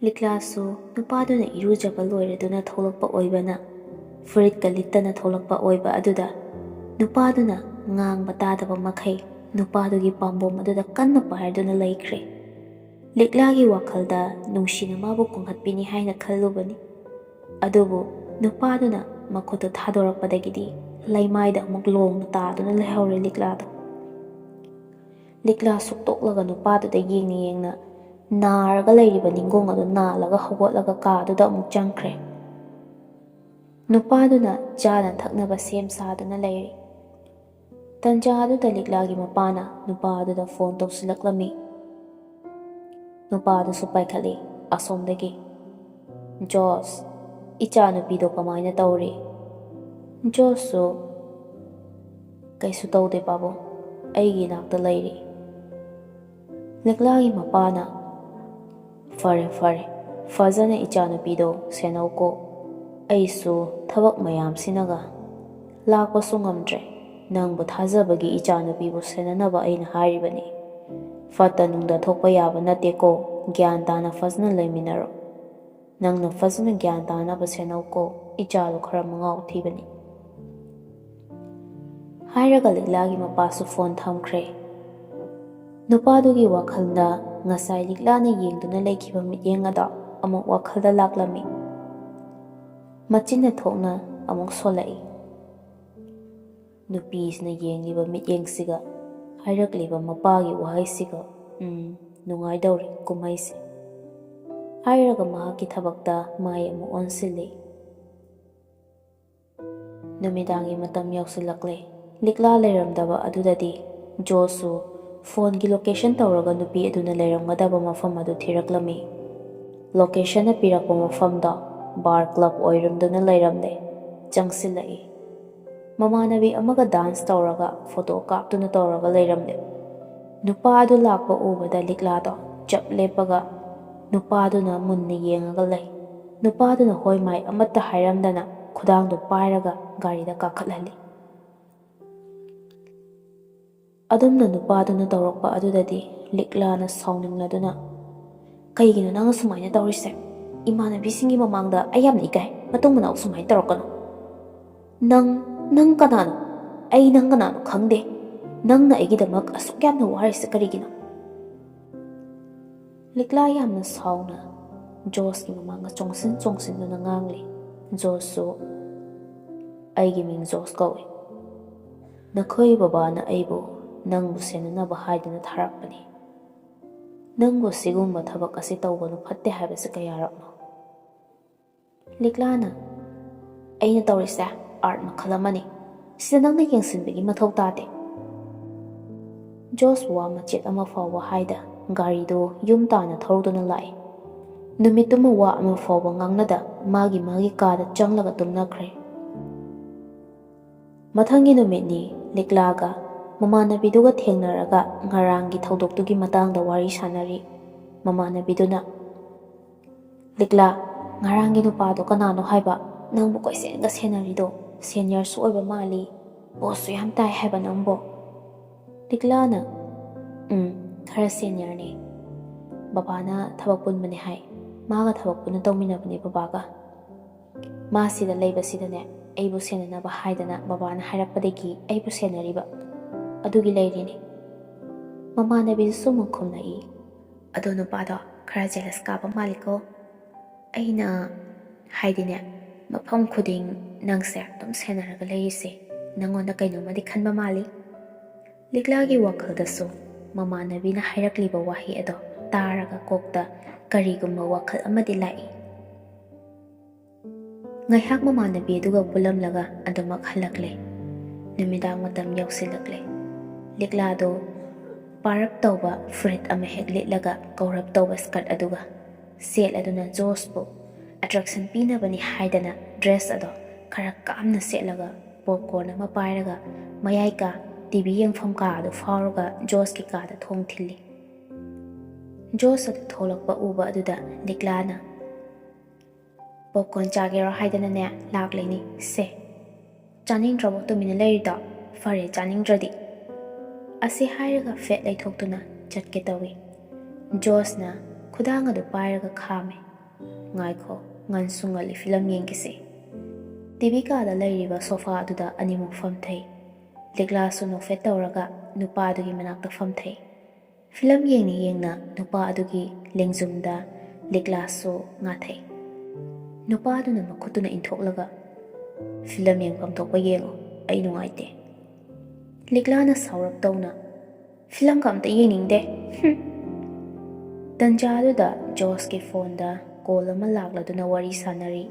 ꯂꯤꯛꯂꯥꯁꯨ ꯅꯨꯄꯥꯗꯨꯅ ꯏꯔꯨꯖꯕ ꯂꯣꯏꯔꯗꯨꯅ ꯊꯣꯛꯂꯛꯄ ꯑꯣꯏꯕꯅ, ꯐꯨꯔꯤꯠꯀ ꯂꯤꯠꯇꯅ ꯊꯣꯛꯂꯛꯄ ꯑꯣꯏꯕ ꯑꯗꯨꯗ ꯅꯨꯄꯥꯗꯨꯅ ꯉꯥꯡꯕ ꯇꯥꯗꯕ ꯃꯈꯩ ꯅꯨꯄꯥꯗꯨꯒꯤ ꯄꯥꯝꯕꯣꯝ ꯑꯗꯨꯗ ꯀꯟꯅ ꯄꯥꯏꯔꯗꯨꯅ ꯂꯩꯈ꯭ꯔꯦ꯫ ꯂꯤꯛꯂꯥꯒꯤ ꯋꯥꯈꯜꯗ ꯅꯨꯡꯁꯤꯅ ꯃꯥꯕꯨ ꯀꯣꯡꯈꯠꯄꯤꯅꯤ ꯍꯥꯏꯅ ꯈꯜꯂꯨꯕꯅꯤ꯫ ꯑꯗꯨꯕꯨ ꯅꯨꯄꯥꯗꯨꯅ ꯃꯈꯨꯠꯇꯨ ꯊꯥꯗꯣꯔꯛꯄꯗꯒꯤꯗꯤ ꯂꯩꯃꯥꯏꯗ ꯑꯃꯨꯛ ꯂꯣꯡꯅ ꯇꯥꯗꯨꯅ ꯂꯩꯍꯧꯔꯦ ꯂꯤꯛꯂꯥꯗꯣ꯫ ꯂꯤꯛꯂꯥ ꯁꯨꯛꯇꯣꯛꯂꯒ ꯅꯨꯄꯥꯗꯨꯗ ꯌꯦꯡꯅ ꯌꯦꯡꯅ ꯅꯥꯔꯒ ꯂꯩꯔꯤꯕ ꯅꯤꯡꯒꯣꯡ ꯑꯗꯨ ꯅꯥꯜꯂꯒ ꯍꯧꯒꯠꯂꯒ ꯀꯥꯗꯨꯗ ꯑꯃꯨꯛ ꯆꯪꯈ꯭ꯔꯦ꯫ ꯅꯨꯄꯥꯗꯨꯅ ꯆꯥꯅ ꯊꯛꯅꯕ ꯁꯦꯝ ꯁꯥꯗꯨꯅ ꯂꯩꯔꯤ꯫ ꯇꯟꯖꯥ ꯑꯗꯨꯗ ꯂꯤꯛꯂꯥꯒꯤ ꯃꯄꯥꯅ ꯅꯨꯄꯥ ꯑꯗꯨꯗ ꯐꯣꯟ ꯇꯧꯁꯤꯜꯂꯛꯂꯝꯃꯤ꯫ ꯅꯨꯄꯥꯗꯨꯁꯨ ꯄꯥꯏꯈꯠꯂꯤ ꯑꯁꯣꯝꯗꯒꯤ꯫ "ꯖꯣꯁ, ꯏꯆꯥ ꯅꯨꯄꯤꯗꯣ ꯀꯃꯥꯏꯅ ꯇꯧꯔꯤ?" ꯖꯣꯁꯁꯨ, "ꯀꯩꯁꯨ ꯇꯧꯗꯦ ꯄꯥꯕꯨꯡ, ꯑꯩꯒꯤ ꯏꯅꯥꯛꯇ ꯂꯩꯔꯤ꯫" ꯂꯤꯛꯂꯥꯒꯤ ꯃꯄꯥꯅ, "ꯐꯔꯦ ꯐꯔꯦ, ꯐꯖꯅ ꯏꯆꯥ ꯅꯨꯄꯤꯗꯣ ꯁꯦꯟꯅꯧꯀꯣ꯫ ꯑꯩꯁꯨ ꯊꯕꯛ ꯃꯌꯥꯝꯁꯤꯅꯒ ꯂꯥꯛꯄꯁꯨ ꯉꯝꯗ꯭ꯔꯦ꯫ ꯅꯪꯕꯨ ꯊꯥꯖꯕꯒꯤ ꯏꯆꯥ ꯅꯨꯄꯤꯕꯨ ꯁꯦꯟꯅꯅꯕ ꯑꯩꯅ ꯍꯥꯏꯔꯤꯕꯅꯤ꯫ ꯐꯠꯇ ꯅꯨꯡꯗ ꯊꯣꯛꯄ ꯌꯥꯕ ꯅꯠꯇꯦꯀꯣ꯫ ꯒ꯭ꯌꯥꯟ ꯇꯥꯅ ꯐꯖꯅ ꯂꯩꯃꯤꯟꯅꯔꯣ꯫ ꯅꯪꯅ ꯐꯖꯅ ꯒ꯭ꯌꯥꯟ ꯇꯥꯅꯕ ꯁꯦꯟꯅꯧꯀꯣ, ꯏꯆꯥꯗꯣ ꯈꯔ ꯃꯉꯥꯎ ꯊꯤꯕꯅꯤ꯫" ꯍꯥꯏꯔꯒ ꯂꯤꯛꯂꯥꯒꯤ ꯃꯄꯥꯁꯨ ꯐꯣꯟ ꯊꯝꯈ꯭ꯔꯦ꯫ ꯅꯨꯄꯥꯗꯨꯒꯤ ꯋꯥꯈꯜꯗ ꯉꯁꯥꯏ ꯂꯤꯛꯂꯥꯅ ꯌꯦꯡꯗꯨꯅ ꯂꯩꯈꯤꯕ ꯃꯤꯠꯌꯦꯡ ꯑꯗꯣ ꯑꯃꯨꯛ ꯋꯥꯈꯜꯗ ꯂꯥꯛꯂꯝꯃꯤ꯫ ꯃꯆꯤꯟꯅ ꯊꯣꯛꯅ ꯑꯃꯨꯛ ꯁꯣꯜꯂꯛꯏ꯫ ꯅꯨꯄꯤꯁꯤꯅ ꯌꯦꯡꯂꯤꯕ ꯃꯤꯠꯌꯦꯡꯁꯤꯒ ꯍꯥꯏꯔꯛꯂꯤꯕ ꯃꯄꯥꯒꯤ ꯋꯥꯍꯩꯁꯤꯒ, ꯎꯝ, ꯅꯨꯡꯉꯥꯏꯗꯧꯔꯤ ꯀꯨꯝꯍꯩꯁꯦ꯫ ꯍꯥꯏꯔꯒ ꯃꯍꯥꯛꯀꯤ ꯊꯕꯛꯇ ꯃꯥꯏ ꯑꯃꯨꯛ ꯑꯣꯟꯁꯤꯜꯂꯤ꯫ ꯅꯨꯃꯤꯗꯥꯡꯒꯤ ꯃꯇꯝ ꯌꯧꯁꯤꯜꯂꯛꯂꯦ꯫ ꯂꯤꯛꯂꯥ ꯂꯩꯔꯝꯗꯕ ꯑꯗꯨꯗꯗꯤ ꯖꯣꯁꯁꯨ ꯐꯣꯟꯒꯤ ꯂꯣꯀꯦꯁꯟ ꯇꯧꯔꯒ ꯅꯨꯄꯤ ꯑꯗꯨꯅ ꯂꯩꯔꯝꯒꯗꯕ ꯃꯐꯝ ꯑꯗꯨ ꯊꯤꯔꯛꯂꯝꯃꯤ꯫ ꯂꯣꯀꯦꯁꯟꯅ ꯄꯤꯔꯛꯄ ꯃꯐꯝꯗꯣ ꯕꯥꯔ ꯀ꯭ꯂꯕ ꯑꯣꯏꯔꯝꯗꯨꯅ ꯂꯩꯔꯝꯂꯦ꯫ ꯆꯪꯁꯤꯜꯂꯛꯏ꯫ ꯃꯃꯥꯟꯅꯕꯤ ꯑꯃꯒ ꯗꯥꯟꯁ ꯇꯧꯔꯒ ꯐꯣꯇꯣ ꯀꯥꯞꯇꯨꯅ ꯇꯧꯔꯒ ꯂꯩꯔꯝꯂꯦ꯫ ꯅꯨꯄꯥ ꯑꯗꯨ ꯂꯥꯛꯄ ꯎꯕꯗ ꯂꯤꯛꯂꯥꯗꯣ ꯆꯞ ꯂꯦꯞꯄꯒ ꯅꯨꯄꯥꯗꯨꯅ ꯃꯨꯟꯅ ꯌꯦꯡꯉꯒ ꯂꯩ꯫ ꯅꯨꯄꯥꯗꯨꯅ ꯍꯣꯏ ꯃꯥꯏ ꯑꯃꯠꯇ ꯍꯥꯏꯔꯝꯗꯅ ꯈꯨꯗꯥꯡꯗꯨ ꯄꯥꯏꯔꯒ ꯒꯥꯔꯤꯗ ꯀꯥꯈꯠꯍꯜꯂꯤ꯫ ꯑꯗꯨꯝꯅ ꯅꯨꯄꯥꯗꯨꯅ ꯇꯧꯔꯛꯄ ꯑꯗꯨꯗꯗꯤ ꯂꯤꯛꯂꯥꯅ ꯁꯥꯎꯅꯤꯡꯂꯗꯨꯅ, "ꯀꯩꯒꯤꯅꯣ ꯅꯪꯅ ꯁꯨꯃꯥꯏꯅ ꯇꯧꯔꯤꯁꯦ? ꯏꯃꯥꯟꯅꯕꯤꯁꯤꯡꯒꯤ ꯃꯃꯥꯡꯗ ꯑꯩ ꯌꯥꯝꯅ ꯏꯀꯥꯏ꯫ ꯃꯇꯨꯡ ꯃꯅꯥꯎ ꯁꯨꯃꯥꯏꯅ ꯇꯧꯔꯛꯀꯅꯨ꯫ ꯅꯪ, ꯅꯪ ꯀꯅꯥꯅꯣ? ꯑꯩ ꯅꯪ ꯀꯅꯥꯅꯣ ꯈꯪꯗꯦ꯫ ꯅꯪꯅ ꯑꯩꯒꯤꯗꯃꯛ ꯑꯁꯨꯛ ꯌꯥꯝꯅ ꯋꯥꯔꯤꯁꯦ ꯀꯔꯤꯒꯤꯅꯣ?" ꯂꯤꯛꯂꯥ ꯌꯥꯝꯅ ꯁꯥꯎꯅ ꯖꯣꯁꯀꯤ ꯃꯃꯥꯡꯗ ꯆꯣꯡꯁꯤꯟ ꯆꯣꯡꯁꯤꯟꯗꯨꯅ ꯉꯥꯡꯂꯤ꯫ ꯖꯣꯁꯁꯨ, "ꯑꯩꯒꯤ ꯃꯤꯡ ꯖꯣꯁ ꯀꯧꯏ꯫ ꯅꯈꯣꯏ ꯕꯕꯥꯅ ꯑꯩꯕꯨ ꯅꯪꯕꯨ ꯁꯦꯟꯅꯅꯕ ꯍꯥꯏꯗꯨꯅ ꯊꯥꯔꯛꯄꯅꯤ꯫ ꯅꯪꯕꯨ ꯁꯤꯒꯨꯝꯕ ꯊꯕꯛ ꯑꯁꯤ ꯇꯧꯒꯅꯨ, ꯐꯠꯇꯦ ꯍꯥꯏꯕꯁꯤ ꯀꯌꯥꯔꯛꯅꯣ?" ꯂꯤꯛꯂꯥꯅ, "ꯑꯩꯅ ꯇꯧꯔꯤꯁꯦ ꯑꯥꯔꯠ ꯃꯈꯜ ꯑꯃꯅꯤ꯫ ꯁꯤꯗ ꯅꯪꯅ ꯌꯦꯡꯁꯤꯟꯕꯒꯤ ꯃꯊꯧ ꯇꯥꯗꯦ꯫" ꯖꯣꯁ ꯋꯥ ꯃꯆꯦꯠ ꯑꯃ ꯐꯥꯎꯕ ꯍꯥꯏꯗ ꯒꯥꯔꯤꯗꯨ ꯌꯨꯝ ꯇꯥꯅ ꯊꯧꯗꯨꯅ ꯂꯥꯛꯏ꯫ ꯅꯨꯃꯤꯠꯇꯨꯃ ꯋꯥ ꯑꯃ ꯐꯥꯎꯕ ꯉꯥꯡꯅꯗ ꯃꯥꯒꯤ ꯃꯥꯒꯤ ꯀꯥꯗ ꯆꯪꯂꯒ ꯇꯨꯝꯅꯈ꯭ꯔꯦ꯫ ꯃꯊꯪꯒꯤ ꯅꯨꯃꯤꯠꯅꯤ꯫ ꯂꯤꯛꯂꯥꯒ ꯃꯃꯥꯟꯅꯕꯤꯗꯨꯒ ꯊꯦꯡꯅꯔꯒ ꯉꯔꯥꯡꯒꯤ ꯊꯧꯗꯣꯛꯇꯨꯒꯤ ꯃꯇꯥꯡꯗ ꯋꯥꯔꯤ ꯁꯥꯟꯅꯔꯤ꯫ ꯃꯃꯥꯟꯅꯕꯤꯗꯨꯅ, "ꯂꯤꯛꯂꯥ, ꯉꯔꯥꯡꯒꯤ ꯅꯨꯄꯥꯗꯣ ꯀꯅꯥꯅꯣ ꯍꯥꯏꯕ? ꯅꯪꯕꯨ ꯀꯣꯏꯁꯦꯟꯒ ꯁꯦꯟꯅꯔꯤꯗꯣ꯫ ꯁꯦꯅꯤꯌꯔꯁꯨ ꯑꯣꯏꯕ ꯃꯥꯜꯂꯤ꯫ ꯄꯣꯁꯁꯨ ꯌꯥꯝ ꯇꯥꯏ ꯍꯥꯏꯕ ꯅꯪꯕꯣ?" ꯂꯤꯛꯂꯥꯅ, "ꯎꯝ, ꯈꯔ ꯁꯦꯅꯤꯌꯔꯅꯦ꯫ ꯕꯕꯥꯅ ꯊꯕꯛ ꯄꯨꯟꯕꯅꯦ ꯍꯥꯏ꯫ ꯃꯥꯒ ꯊꯕꯛ ꯄꯨꯟꯅ ꯇꯧꯃꯤꯟꯅꯕꯅꯦ ꯕꯕꯥꯒ꯫ ꯃꯥ ꯁꯤꯗ ꯂꯩꯕꯁꯤꯗꯅꯦ, ꯑꯩꯕꯨ ꯁꯦꯟꯅꯅꯕ ꯍꯥꯏꯗꯅ ꯕꯕꯥꯅ ꯍꯥꯏꯔꯛꯄꯗꯒꯤ ꯑꯩꯕꯨ ꯁꯦꯟꯅꯔꯤꯕ꯫ ꯑꯗꯨꯒꯤ ꯂꯩꯔꯤꯅꯤ꯫" ꯃꯃꯥꯟꯅꯕꯤꯗꯨꯁꯨ ꯑꯃꯨꯛ ꯈꯨꯝꯂꯛꯏ, "ꯑꯗꯣ ꯅꯨꯄꯥꯗꯣ ꯈꯔ ꯖꯦꯂꯁ ꯀꯥꯕ ꯃꯥꯜꯂꯤꯀꯣ꯫ ꯑꯩꯅ ꯍꯥꯏꯗꯤꯅꯦ, ꯃꯐꯝ ꯈꯨꯗꯤꯡ ꯅꯪꯁꯦ ꯑꯗꯨꯝ ꯁꯦꯟꯅꯔꯒ ꯂꯩꯔꯤꯁꯦ ꯅꯪꯉꯣꯟꯗ ꯀꯩꯅꯣꯝꯃꯗꯤ ꯈꯟꯕ ꯃꯥꯜꯂꯤ꯫" ꯂꯤꯛꯂꯥꯒꯤ ꯋꯥꯈꯜꯗꯁꯨ ꯃꯃꯥꯟꯅꯕꯤꯅ ꯍꯥꯏꯔꯛꯂꯤꯕ ꯋꯥꯍꯩ ꯑꯗꯣ ꯇꯥꯔꯒ ꯀꯣꯛꯇ ꯀꯔꯤꯒꯨꯝꯕ ꯋꯥꯈꯜ ꯑꯃꯗꯤ ꯂꯥꯛꯏ꯫ ꯉꯥꯏꯍꯥꯛ ꯃꯃꯥꯟꯅꯕꯤ ꯑꯗꯨꯒ ꯄꯨꯜꯂꯝꯂꯒ ꯑꯗꯨꯃꯛ ꯍꯜꯂꯛꯂꯦ꯫ ꯅꯨꯃꯤꯗꯥꯡ ꯃꯇꯝ ꯌꯧꯁꯤꯜꯂꯛꯂꯦ꯫ ꯂꯤꯛꯂꯥꯗꯨ ꯄꯥꯔꯞ ꯇꯧꯕ ꯐꯨꯔꯤꯠ ꯑꯃ ꯍꯦꯛ ꯂꯤꯠꯂꯒ ꯀꯧꯔꯞ ꯇꯧꯕ ꯁ꯭ꯀꯔꯠ ꯑꯗꯨꯒ ꯁꯦꯠꯂꯗꯨꯅ ꯖꯣꯁꯄꯨ ꯑꯦꯇ꯭ꯔꯦꯛꯁꯟ ꯄꯤꯅꯕꯅꯤ ꯍꯥꯏꯗꯅ ꯗ꯭ꯔꯦꯁ ꯑꯗꯣ ꯈꯔ ꯀꯥꯝꯅ ꯁꯦꯠꯂꯒ ꯄꯣꯞꯀꯣꯔꯟ ꯑꯃ ꯄꯥꯏꯔꯒ ꯃꯌꯥꯏ ꯀꯥ ꯇꯤ ꯚꯤ ꯌꯦꯡꯐꯝ ꯀꯥ ꯑꯗꯨ ꯐꯥꯎꯔꯒ ꯖꯣꯁꯀꯤ ꯀꯥꯗ ꯊꯣꯡ ꯊꯤꯜꯂꯤ꯫ ꯖꯣꯁ ꯑꯗꯨ ꯊꯣꯛꯂꯛꯄ ꯎꯕ ꯑꯗꯨꯗ ꯂꯤꯛꯂꯥꯅ "ꯄꯣꯞꯀꯣꯔꯟ ꯆꯥꯒꯦꯔꯣ ꯍꯥꯏꯗꯅꯅꯦ ꯂꯥꯛꯂꯤꯅꯤ꯫ ꯁꯦ, ꯆꯥꯅꯤꯡꯗ꯭ꯔꯕꯣ ꯇꯨꯃꯤꯟꯅ ꯂꯩꯔꯤꯗꯣ? ꯐꯔꯦ, ꯆꯥꯅꯤꯡꯗ꯭ꯔꯗꯤ꯫" ꯑꯁꯤ ꯍꯥꯏꯔꯒ ꯐꯦꯠ ꯂꯩꯊꯣꯛꯇꯨꯅ ꯆꯠꯀꯦ ꯇꯧꯏ꯫ ꯖꯣꯁꯅ ꯈꯨꯗꯥꯡ ꯑꯗꯨ ꯄꯥꯏꯔꯒ ꯈꯥꯝꯃꯦ꯫ "ꯉꯥꯏꯈꯣ, ꯉꯟꯁꯨ ꯉꯜꯂꯤ, ꯐꯤꯂꯝ ꯌꯦꯡꯈꯤꯁꯦ꯫" ꯇꯤ ꯚꯤ ꯀꯥꯗ ꯂꯩꯔꯤꯕ ꯁꯣꯐꯥ ꯑꯗꯨꯗ ꯑꯅꯤꯃꯛ ꯐꯝꯊꯩ꯫ ꯂꯤꯛꯂꯥꯁꯨ ꯅꯣꯛꯐꯦꯠ ꯇꯧꯔꯒ ꯅꯨꯄꯥ ꯑꯗꯨꯒꯤ ꯃꯅꯥꯛꯇ ꯐꯝꯊꯩ꯫ ꯐꯤꯂꯝ ꯌꯦꯡꯅ ꯌꯦꯡꯅ ꯅꯨꯄꯥ ꯑꯗꯨꯒꯤ ꯂꯦꯡꯖꯨꯝꯗ ꯂꯤꯛꯂꯥꯁꯨ ꯉꯥꯊꯩ꯫ ꯅꯨꯄꯥ ꯑꯗꯨꯅ ꯃꯈꯨꯠꯇꯨꯅ ꯏꯟꯊꯣꯛꯂꯒ, "ꯐꯤꯂꯝ ꯌꯦꯡꯐꯝ ꯊꯣꯛꯄ ꯌꯦꯡꯉꯣ, ꯑꯩ ꯅꯨꯡꯉꯥꯏꯇꯦ꯫" ꯂꯤꯛꯂꯥꯅ ꯁꯥꯎꯔꯞ ꯇꯧꯅ, "ꯐꯤꯂꯝꯒ ꯑꯝꯇ ꯌꯦꯡꯅꯤꯡꯗꯦ꯫ ꯍꯨꯝ꯫" ꯇꯟꯖꯥ ꯑꯗꯨꯗ ꯖꯣꯁꯀꯤ ꯐꯣꯟꯗ ꯀꯣꯜ ꯑꯃ ꯂꯥꯛꯂꯗꯨꯅ ꯋꯥꯔꯤ ꯁꯥꯟꯅꯔꯤ꯫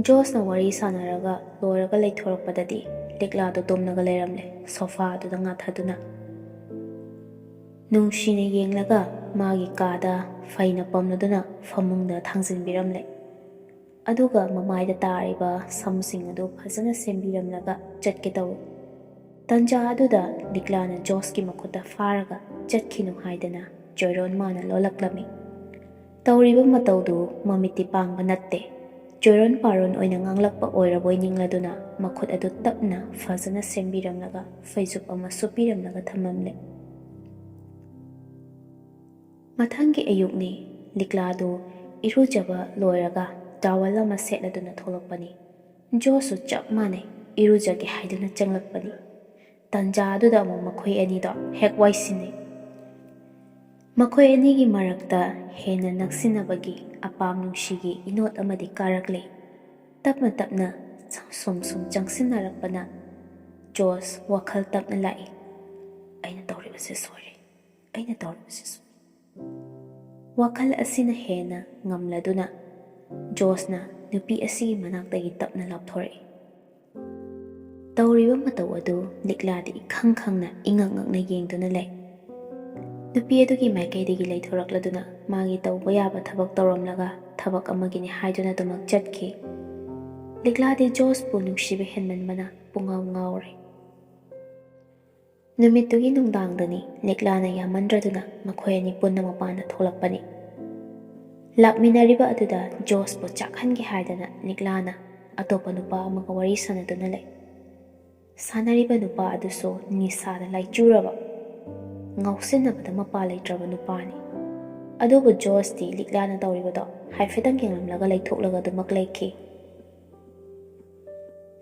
ꯖꯣꯁꯅ ꯋꯥꯔꯤ ꯁꯥꯟꯅꯔꯒ ꯂꯣꯏꯔꯒ ꯂꯩꯊꯣꯔꯛꯄꯗꯗꯤ ꯂꯤꯛꯂꯥꯗꯣ ꯇꯨꯝꯂꯒ ꯂꯩꯔꯝꯂꯦ, ꯁꯣꯐꯥ ꯑꯗꯨꯗ ꯉꯥꯊꯗꯨꯅ꯫ ꯅꯨꯡꯁꯤꯅ ꯌꯦꯡꯂꯒ ꯃꯥꯒꯤ ꯀꯥꯗ ꯐꯩꯅ ꯄꯝꯂꯗꯨꯅ ꯐꯃꯨꯡꯗ ꯊꯥꯡꯖꯤꯟꯕꯤꯔꯝꯂꯦ꯫ ꯑꯗꯨꯒ ꯃꯃꯥꯏꯗ ꯇꯥꯔꯤꯕ ꯁꯝꯁꯤꯡ ꯑꯗꯨ ꯐꯖꯅ ꯁꯦꯝꯕꯤꯔꯝꯂꯒ ꯆꯠꯀꯦ ꯇꯧꯏ꯫ ꯇꯟꯖꯥ ꯑꯗꯨꯗ ꯂꯤꯛꯂꯥꯅ ꯖꯣꯁꯀꯤ ꯃꯈꯨꯠꯇ ꯐꯥꯔꯒ ꯆꯠꯈꯤꯅꯨ ꯍꯥꯏꯗꯅ ꯆꯣꯏꯔꯣꯟ ꯃꯥꯅ ꯂꯣꯜꯂꯛꯂꯝꯃꯤ꯫ ꯇꯧꯔꯤꯕ ꯃꯇꯧꯗꯨ ꯃꯃꯤꯠꯇꯤ ꯄꯥꯡꯕ ꯅꯠꯇꯦ꯫ ꯆꯣꯏꯔꯣꯟ ꯄꯥꯔꯣꯟ ꯑꯣꯏꯅ ꯉꯥꯡꯂꯛꯄ ꯑꯣꯏꯔꯕꯣꯏ ꯅꯤꯡꯂꯗꯨꯅ ꯃꯈꯨꯠ ꯑꯗꯨ ꯇꯞꯅ ꯐꯖꯅ ꯁꯦꯝꯕꯤꯔꯝꯂꯒ ꯐꯩꯖꯨꯞ ꯑꯃ ꯁꯨꯞꯄꯤꯔꯝꯂꯒ ꯊꯝꯂꯝꯂꯦ꯫ ꯃꯊꯪꯒꯤ ꯑꯌꯨꯛꯅꯤ꯫ ꯂꯤꯛꯂꯥꯗꯨ ꯏꯔꯨꯖꯕ ꯂꯣꯏꯔꯒ ꯇꯥꯋꯦꯜ ꯑꯃ ꯁꯦꯠꯂꯗꯨꯅ ꯊꯣꯛꯂꯛꯄꯅꯤ꯫ ꯖꯣꯁꯁꯨ ꯆꯞ ꯃꯥꯟꯅꯩ, ꯏꯔꯨꯖꯒꯦ ꯍꯥꯏꯗꯨꯅ ꯆꯪꯂꯛꯄꯅꯤ꯫ ꯇꯟꯖꯥ ꯑꯗꯨꯗ ꯑꯃꯨꯛ ꯃꯈꯣꯏ ꯑꯅꯤꯗꯣ ꯍꯦꯛ ꯋꯥꯏꯁꯤꯟꯅꯩ꯫ ꯃꯈꯣꯏ ꯑꯅꯤꯒꯤ ꯃꯔꯛꯇ ꯍꯦꯟꯅ ꯅꯛꯁꯤꯟꯅꯕꯒꯤ ꯑꯄꯥꯝ ꯅꯨꯡꯁꯤꯒꯤ ꯏꯅꯣꯠ ꯑꯃꯗꯤ ꯀꯥꯔꯛꯂꯦ꯫ ꯇꯞꯅ ꯇꯞꯅ ꯁꯨꯝ ꯁꯨꯝ ꯆꯪꯁꯤꯟꯅꯔꯛꯄꯅ ꯖꯣꯁ ꯋꯥꯈꯜ ꯇꯞꯅ ꯂꯥꯛꯏ꯫ "ꯑꯩꯅ ꯇꯧꯔꯤꯕꯁꯤ ꯁꯣꯏꯔꯦ, ꯑꯩꯅ ꯇꯧꯔꯤꯕꯁꯤ ꯁꯣꯏꯔꯦ꯫" ꯋꯥꯈꯜ ꯑꯁꯤꯅ ꯍꯦꯟꯅ ꯉꯝꯂꯗꯨꯅ ꯖꯣꯁꯅ ꯅꯨꯄꯤ ꯑꯁꯤꯒꯤ ꯃꯅꯥꯛꯇꯒꯤ ꯇꯞꯅ ꯂꯥꯞꯊꯣꯔꯛꯏ꯫ ꯇꯧꯔꯤꯕ ꯃꯇꯧ ꯑꯗꯨ ꯂꯤꯛꯂꯥꯗꯤ ꯏꯈꯪ ꯈꯪꯅ ꯏꯉꯛ ꯉꯛꯅ ꯌꯦꯡꯗꯨꯅ ꯂꯩ꯫ ꯅꯨꯄꯤ ꯑꯗꯨꯒꯤ ꯃꯥꯏꯀꯩꯗꯒꯤ ꯂꯩꯊꯣꯔꯛꯂꯗꯨꯅ ꯃꯥꯒꯤ ꯇꯧꯕ ꯌꯥꯕ ꯊꯕꯛ ꯇꯧꯔꯝꯂꯒ ꯊꯕꯛ ꯑꯃꯒꯤꯅꯤ ꯍꯥꯏꯗꯨꯅ ꯑꯗꯨꯃꯛ ꯆꯠꯈꯤ꯫ ꯂꯤꯛꯂꯥꯗꯤ ꯖꯣꯁꯄꯨ ꯅꯨꯡꯁꯤꯕ ꯍꯦꯟꯃꯟꯕꯅ ꯄꯨꯡꯉꯥꯎ ꯉꯥꯎꯔꯦ꯫ ꯅꯨꯃꯤꯠꯇꯨꯒꯤ ꯅꯨꯡꯗꯥꯡꯗꯅꯤ ꯂꯤꯛꯂꯥꯅ ꯌꯥꯝꯃꯟꯗ꯭ꯔꯗꯨꯅ ꯃꯈꯣꯏ ꯑꯅꯤ ꯄꯨꯟꯅ ꯃꯄꯥꯟꯗ ꯊꯣꯛꯂꯛꯄꯅꯤ꯫ ꯂꯥꯛꯃꯤꯟꯅꯔꯤꯕ ꯑꯗꯨꯗ ꯖꯣꯁꯄꯨ ꯆꯥꯛꯍꯟꯒꯦ ꯍꯥꯏꯗꯅ ꯂꯤꯛꯂꯥꯅ ꯑꯇꯣꯞꯄ ꯅꯨꯄꯥ ꯑꯃꯒ ꯋꯥꯔꯤ ꯁꯥꯟꯅꯗꯨꯅ ꯂꯩ꯫ ꯁꯥꯟꯅꯔꯤꯕ ꯅꯨꯄꯥ ꯑꯗꯨꯁꯨ ꯅꯤꯁꯥꯗ ꯂꯥꯏꯆꯨꯔꯕ, ꯉꯥꯎꯁꯤꯟꯅꯕꯗ ꯃꯄꯥ ꯂꯩꯇ꯭ꯔꯕ ꯅꯨꯄꯥꯅꯤ꯫ ꯑꯗꯨꯕꯨ ꯖꯣꯁꯇꯤ ꯂꯤꯛꯂꯥꯅ ꯇꯧꯔꯤꯕꯗꯣ ꯍꯥꯏꯐꯦꯠꯇꯪ ꯌꯦꯡꯂꯝꯂꯒ ꯂꯩꯊꯣꯛꯂꯒ ꯑꯗꯨꯃꯛ ꯂꯩꯈꯤ꯫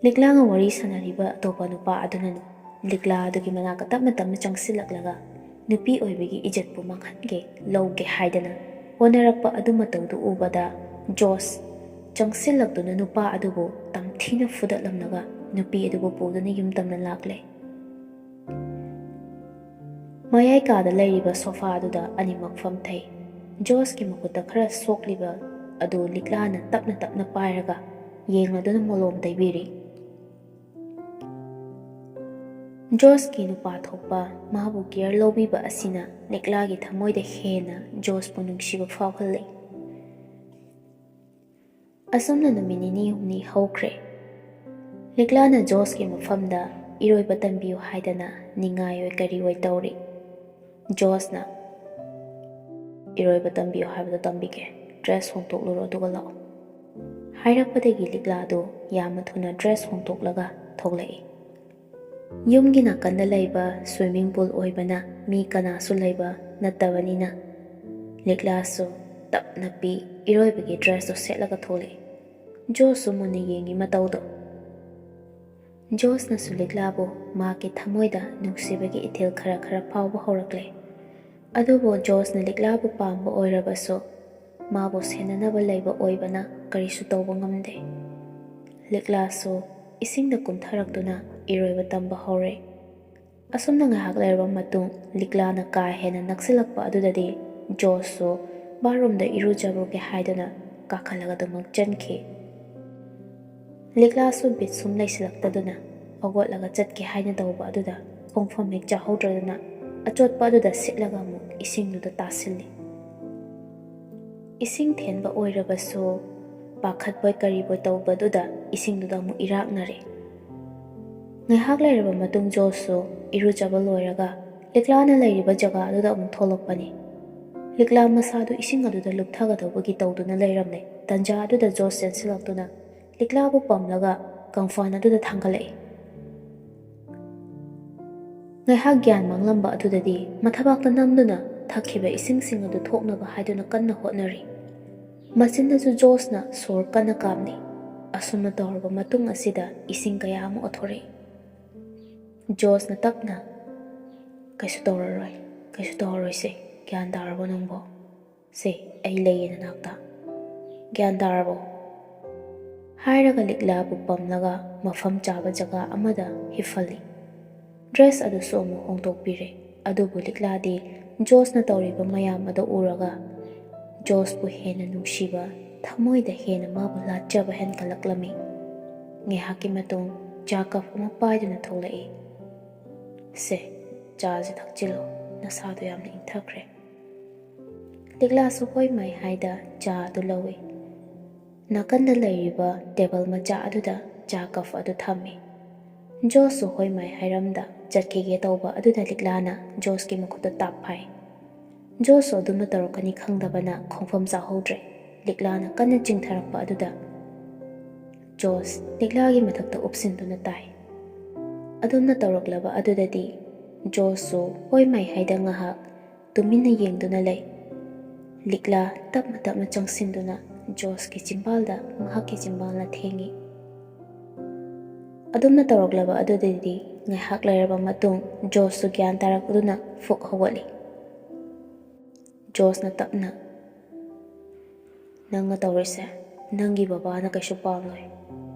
ꯂꯤꯛꯂꯥꯒ ꯋꯥꯔꯤ ꯁꯥꯟꯅꯔꯤꯕ ꯑꯇꯣꯞꯄ ꯅꯨꯄꯥ ꯑꯗꯨꯅꯅꯤ ꯂꯤꯛꯂꯥ ꯑꯗꯨꯒꯤ ꯃꯅꯥꯛꯇ ꯇꯞꯅ ꯇꯞꯅ ꯆꯪꯁꯤꯜꯂꯛꯂꯒ ꯅꯨꯄꯤ ꯑꯣꯏꯕꯒꯤ ꯏꯖꯠꯄꯨ ꯃꯥꯡꯍꯟꯒꯦ, ꯂꯧꯒꯦ ꯍꯥꯏꯗꯅ ꯍꯣꯠꯅꯔꯛꯄ ꯑꯗꯨ ꯃꯇꯧꯗꯨ ꯎꯕꯗ ꯖꯣꯁ ꯆꯪꯁꯤꯜꯂꯛꯇꯨꯅ ꯅꯨꯄꯥ ꯑꯗꯨꯕꯨ ꯇꯝꯊꯤꯅ ꯐꯨꯗꯠꯂꯝꯂꯒ ꯅꯨꯄꯤ ꯑꯗꯨꯕꯨ ꯄꯨꯗꯨꯅ ꯌꯨꯝ ꯇꯝꯅ ꯂꯥꯛꯂꯦ꯫ ꯃꯌꯥꯏ ꯀꯥꯗ ꯂꯩꯔꯤꯕ ꯁꯣꯐꯥ ꯑꯗꯨꯗ ꯑꯅꯤꯃꯛ ꯐꯝꯊꯩ꯫ ꯖꯣꯁꯀꯤ ꯃꯈꯨꯠꯇ ꯈꯔ ꯁꯣꯛꯂꯤꯕ ꯑꯗꯨ ꯂꯤꯛꯂꯥꯅ ꯇꯞꯅ ꯇꯞꯅ ꯄꯥꯏꯔꯒ ꯌꯦꯡꯂꯗꯨꯅ ꯃꯣꯂꯣꯝ ꯇꯩꯕꯤꯔꯤ꯫ ꯖꯣꯁꯀꯤ ꯅꯨꯄꯥ ꯊꯣꯛꯄ, ꯃꯥꯕꯨ ꯀꯤꯌꯔ ꯂꯧꯕꯤꯕ ꯑꯁꯤꯅ ꯂꯤꯛꯂꯥꯒꯤ ꯊꯃꯣꯏꯗ ꯍꯦꯟꯅ ꯖꯣꯁꯄꯨ ꯅꯨꯡꯁꯤꯕ ꯐꯥꯎꯍꯜꯂꯤ꯫ ꯑꯁꯨꯝꯅ ꯅꯨꯃꯤꯠ ꯅꯤꯅꯤ ꯍꯨꯝꯅꯤ ꯍꯧꯈ꯭ꯔꯦ꯫ ꯂꯤꯛꯂꯥꯅ ꯖꯣꯁꯀꯤ ꯃꯐꯝꯗ ꯏꯔꯣꯏꯕ ꯇꯝꯕꯤꯌꯨ ꯍꯥꯏꯗꯅ ꯅꯤꯡꯉꯥꯏ ꯑꯣꯏ ꯀꯔꯤ ꯑꯣꯏ ꯇꯧꯔꯤ꯫ ꯖꯣꯁꯅ, "ꯏꯔꯣꯏꯕ ꯇꯝꯕꯤꯌꯨ ꯍꯥꯏꯕꯗꯣ ꯇꯝꯕꯤꯒꯦ, ꯗ꯭ꯔꯦꯁ ꯍꯣꯡꯗꯣꯛꯂꯨꯔꯣ ꯑꯗꯨꯒ ꯂꯥꯛꯑꯣ" ꯍꯥꯏꯔꯛꯄꯗꯒꯤ ꯂꯤꯛꯂꯥꯗꯨ ꯌꯥꯝꯅ ꯊꯨꯅ ꯗ꯭ꯔꯦꯁ ꯍꯣꯡꯗꯣꯛꯂꯒ ꯊꯣꯛꯂꯛꯏ꯫ ꯌꯨꯝꯒꯤ ꯅꯥꯀꯟꯗ ꯂꯩꯕ ꯁ꯭ꯋꯤꯃꯤꯡ ꯄꯨꯜ ꯑꯣꯏꯕꯅ ꯃꯤ ꯀꯅꯥꯁꯨ ꯂꯩꯕ ꯅꯠꯇꯕꯅꯤꯅ ꯂꯤꯛꯂꯥꯁꯨ ꯇꯞꯅ ꯄꯤ ꯏꯔꯣꯏꯕꯒꯤ ꯗ꯭ꯔꯦꯁꯇꯣ ꯁꯦꯠꯂꯒ ꯊꯣꯛꯂꯛꯏ꯫ ꯖꯣꯁꯁꯨ ꯃꯨꯟꯅ ꯌꯦꯡꯉꯤ ꯃꯇꯧꯗꯣ꯫ ꯖꯣꯁꯅꯁꯨ ꯂꯤꯛꯂꯥꯕꯨ ꯃꯍꯥꯛꯀꯤ ꯊꯃꯣꯏꯗ ꯅꯨꯡꯁꯤꯕꯒꯤ ꯏꯊꯤꯜ ꯈꯔ ꯈꯔ ꯐꯥꯎꯕ ꯍꯧꯔꯛꯂꯦ꯫ ꯑꯗꯨꯕꯨ ꯖꯣꯁꯅ ꯂꯤꯛꯂꯥꯕꯨ ꯄꯥꯝꯕ ꯑꯣꯏꯔꯕꯁꯨ ꯃꯥꯕꯨ ꯁꯦꯟꯅꯅꯕ ꯂꯩꯕ ꯑꯣꯏꯕꯅ ꯀꯔꯤꯁꯨ ꯇꯧꯕ ꯉꯝꯗꯦ꯫ ꯂꯤꯛꯂꯥꯁꯨ ꯏꯁꯤꯡꯗ ꯀꯨꯝꯊꯔꯛꯇꯨꯅ ꯏꯔꯣꯏꯕ ꯇꯝꯕ ꯍꯧꯔꯦ꯫ ꯑꯁꯨꯝꯅ ꯉꯥꯏꯍꯥꯛ ꯂꯩꯔꯕ ꯃꯇꯨꯡ ꯂꯤꯛꯂꯥꯅ ꯀꯥ ꯍꯦꯟꯅ ꯅꯛꯁꯤꯜꯂꯛꯄ ꯑꯗꯨꯗꯗꯤ ꯖꯣꯁꯁꯨ ꯕꯥꯠꯔꯨꯝꯗ ꯏꯔꯨꯖꯔꯨꯒꯦ ꯍꯥꯏꯗꯨꯅ ꯀꯥꯈꯠꯂꯒ ꯑꯗꯨꯃꯛ ꯆꯦꯟꯈꯤ꯫ ꯂꯤꯛꯂꯥꯁꯨ ꯕꯤꯠ ꯁꯨꯝ ꯂꯩꯁꯤꯜꯂꯛꯇꯗꯨꯅ ꯍꯧꯒꯠꯂꯒ ꯆꯠꯀꯦ ꯍꯥꯏꯅ ꯇꯧꯕ ꯑꯗꯨꯗ ꯈꯣꯡꯐꯝ ꯍꯦꯛ ꯆꯥꯍꯧꯗ꯭ꯔꯗꯨꯅ ꯑꯆꯣꯠꯄ ꯑꯗꯨꯗ ꯁꯤꯠꯂꯒ ꯑꯃꯨꯛ ꯏꯁꯤꯡꯗꯨꯗ ꯇꯥꯁꯤꯜꯂꯤ꯫ ꯏꯁꯤꯡ ꯊꯦꯟꯕ ꯑꯣꯏꯔꯕꯁꯨ ꯄꯥꯈꯠꯄꯣꯏ ꯀꯔꯤꯕꯣꯏ ꯇꯧꯕꯗꯨꯗ ꯏꯁꯤꯡꯗꯨꯗ ꯑꯃꯨꯛ ꯏꯔꯥꯛꯅꯔꯦ꯫ ꯉꯥꯏꯍꯥꯛ ꯂꯩꯔꯕ ꯃꯇꯨꯡ ꯖꯣꯁꯁꯨ ꯏꯔꯨꯖꯕ ꯂꯣꯏꯔꯒ ꯂꯤꯛꯂꯥꯅ ꯂꯩꯔꯤꯕ ꯖꯒꯥ ꯑꯗꯨꯗ ꯑꯃꯨꯛ ꯊꯣꯛꯂꯛꯄꯅꯤ꯫ ꯂꯤꯛꯂꯥ ꯃꯁꯥꯗꯨ ꯏꯁꯤꯡ ꯑꯗꯨꯗ ꯂꯨꯞꯊꯒꯗꯧꯕꯒꯤ ꯇꯧꯗꯨꯅ ꯂꯩꯔꯝꯂꯦ꯫ ꯇꯟꯖꯥ ꯑꯗꯨꯗ ꯖꯣꯁ ꯆꯦꯟꯁꯤꯜꯂꯛꯇꯨꯅ ꯂꯤꯛꯂꯥꯕꯨ ꯄꯝꯂꯒ ꯀꯪꯐꯥꯟ ꯑꯗꯨꯗ ꯊꯥꯡꯒꯠꯂꯛꯏ꯫ ꯉꯥꯏꯍꯥꯛ ꯒ꯭ꯌꯥꯟ ꯃꯥꯡꯂꯝꯕ ꯑꯗꯨꯗꯗꯤ ꯃꯊꯕꯥꯛꯇ ꯅꯝꯗꯨꯅ ꯊꯛꯈꯤꯕ ꯏꯁꯤꯡꯁꯤꯡ ꯑꯗꯨ ꯊꯣꯛꯅꯕ ꯍꯥꯏꯗꯨꯅ ꯀꯟꯅ ꯍꯣꯠꯅꯔꯤ꯫ ꯃꯆꯤꯟꯗꯁꯨ ꯖꯣꯁꯅ ꯁꯣꯔ ꯀꯟꯅ ꯀꯥꯝꯂꯤ꯫ ꯑꯁꯨꯝꯅ ꯇꯧꯔꯕ ꯃꯇꯨꯡ ꯑꯁꯤꯗ ꯏꯁꯤꯡ ꯀꯌꯥ ꯑꯃ ꯑꯣꯊꯣꯔꯛꯏ꯫ ꯖꯣꯁꯅ ꯇꯞꯅ, "ꯀꯩꯁꯨ ꯇꯧꯔꯔꯣꯏ, ꯀꯩꯁꯨ ꯇꯧꯔꯔꯣꯏꯁꯦ, ꯒ꯭ꯌꯥꯟ ꯇꯥꯔꯕꯣ ꯅꯪꯕꯣ? ꯁꯦ, ꯑꯩ ꯂꯩꯌꯦ ꯅꯅꯥꯛꯇ꯫ ꯒ꯭ꯌꯥꯟ ꯇꯥꯔꯕꯣ?" ꯍꯥꯏꯔꯒ ꯂꯤꯛꯂꯥꯕꯨ ꯄꯝꯂꯒ ꯃꯐꯝ ꯆꯥꯕ ꯖꯒꯥ ꯑꯃꯗ ꯍꯤꯞꯍꯜꯂꯤ꯫ ꯗ꯭ꯔꯦꯁ ꯑꯗꯨꯁꯨ ꯑꯃꯨꯛ ꯍꯣꯡꯗꯣꯛꯄꯤꯔꯦ꯫ ꯑꯗꯨꯕꯨ ꯂꯤꯛꯂꯥꯗꯤ ꯖꯣꯁꯅ ꯇꯧꯔꯤꯕ ꯃꯌꯥꯝ ꯑꯗꯨ ꯎꯔꯒ ꯖꯣꯁꯄꯨ ꯍꯦꯟꯅ ꯅꯨꯡꯁꯤꯕ, ꯊꯃꯣꯏꯗ ꯍꯦꯟꯅ ꯃꯥꯕꯨ ꯂꯥꯠꯆꯕ ꯍꯦꯟꯒꯠꯂꯛꯂꯝꯃꯤ꯫ ꯉꯥꯏꯍꯥꯛꯀꯤ ꯃꯇꯨꯡ ꯆꯥ ꯀꯞ ꯑꯃ ꯄꯥꯏꯗꯨꯅ ꯊꯣꯛꯂꯛꯏ꯫ "ꯁꯦ, ꯆꯥꯁꯦ ꯊꯛꯆꯤꯜꯂꯣ, ꯅꯁꯥꯗꯣ ꯌꯥꯝꯅ ꯏꯪꯊꯈ꯭ꯔꯦ꯫" ꯂꯤꯛꯂꯥꯁꯨ ꯍꯣꯏ ꯃꯥꯏ ꯍꯥꯏꯗ ꯆꯥ ꯑꯗꯨ ꯂꯧꯏ꯫ ꯅꯥꯀꯟꯗ ꯂꯩꯔꯤꯕ ꯇꯦꯕꯜ ꯃꯆꯥ ꯑꯗꯨꯗ ꯆꯥ ꯀꯞ ꯑꯗꯨ ꯊꯝꯃꯤ꯫ ꯖꯣꯁꯁꯨ ꯍꯣꯏ ꯃꯥꯏ ꯍꯥꯏꯔꯝꯗ ꯆꯠꯈꯤꯒꯦ ꯇꯧꯕ ꯑꯗꯨꯗ ꯂꯤꯛꯂꯥꯅ ꯖꯣꯁꯀꯤ ꯃꯈꯨꯠꯇ ꯇꯥꯞ ꯐꯥꯏ꯫ ꯖꯣꯁꯁꯨ ꯑꯗꯨꯝꯅ ꯇꯧꯔꯛꯀꯅꯤ ꯈꯪꯗꯕꯅ ꯈꯣꯡꯐꯝ ꯆꯥꯍꯧꯗ꯭ꯔꯦ꯫ ꯂꯤꯛꯂꯥꯅ ꯀꯟꯅ ꯆꯤꯡꯊꯔꯛꯄ ꯑꯗꯨꯗ ꯖꯣꯁ ꯂꯤꯛꯂꯥꯒꯤ ꯃꯊꯛꯇ ꯎꯞꯁꯤꯟꯗꯨꯅ ꯇꯥꯏ꯫ ꯑꯗꯨꯝꯅ ꯇꯧꯔꯛꯂꯕ ꯑꯗꯨꯗꯗꯤ ꯖꯣꯁꯁꯨ ꯍꯣꯏ ꯃꯥꯏ ꯍꯥꯏꯗ ꯉꯥꯏꯍꯥꯛ ꯇꯨꯃꯤꯟꯅ ꯌꯦꯡꯗꯨꯅ ꯂꯩ꯫ ꯂꯤꯛꯂꯥ ꯇꯞꯅ ꯇꯞꯅ ꯆꯪꯁꯤꯟꯗꯨꯅ ꯖꯣꯁꯀꯤ ꯆꯤꯝꯕꯥꯜꯗ ꯃꯍꯥꯛꯀꯤ ꯆꯤꯝꯕꯥꯜꯅ ꯊꯦꯡꯏ꯫ ꯑꯗꯨꯝꯅ ꯇꯧꯔꯛꯂꯕ ꯑꯗꯨꯗꯗꯤ ꯉꯥꯏꯍꯥꯛ ꯂꯩꯔꯕ ꯃꯇꯨꯡ ꯖꯣꯁꯁꯨ ꯒ꯭ꯌꯥꯟ ꯇꯥꯔꯛꯇꯨꯅ ꯐꯨꯛ ꯍꯧꯒꯠꯂꯤ꯫ ꯖꯣꯁꯅ ꯇꯞꯅ, "ꯅꯪꯅ ꯇꯧꯔꯤꯁꯦ ꯅꯪꯒꯤ ꯕꯕꯥꯅ ꯀꯩꯁꯨ ꯄꯥꯝꯂꯣꯏ꯫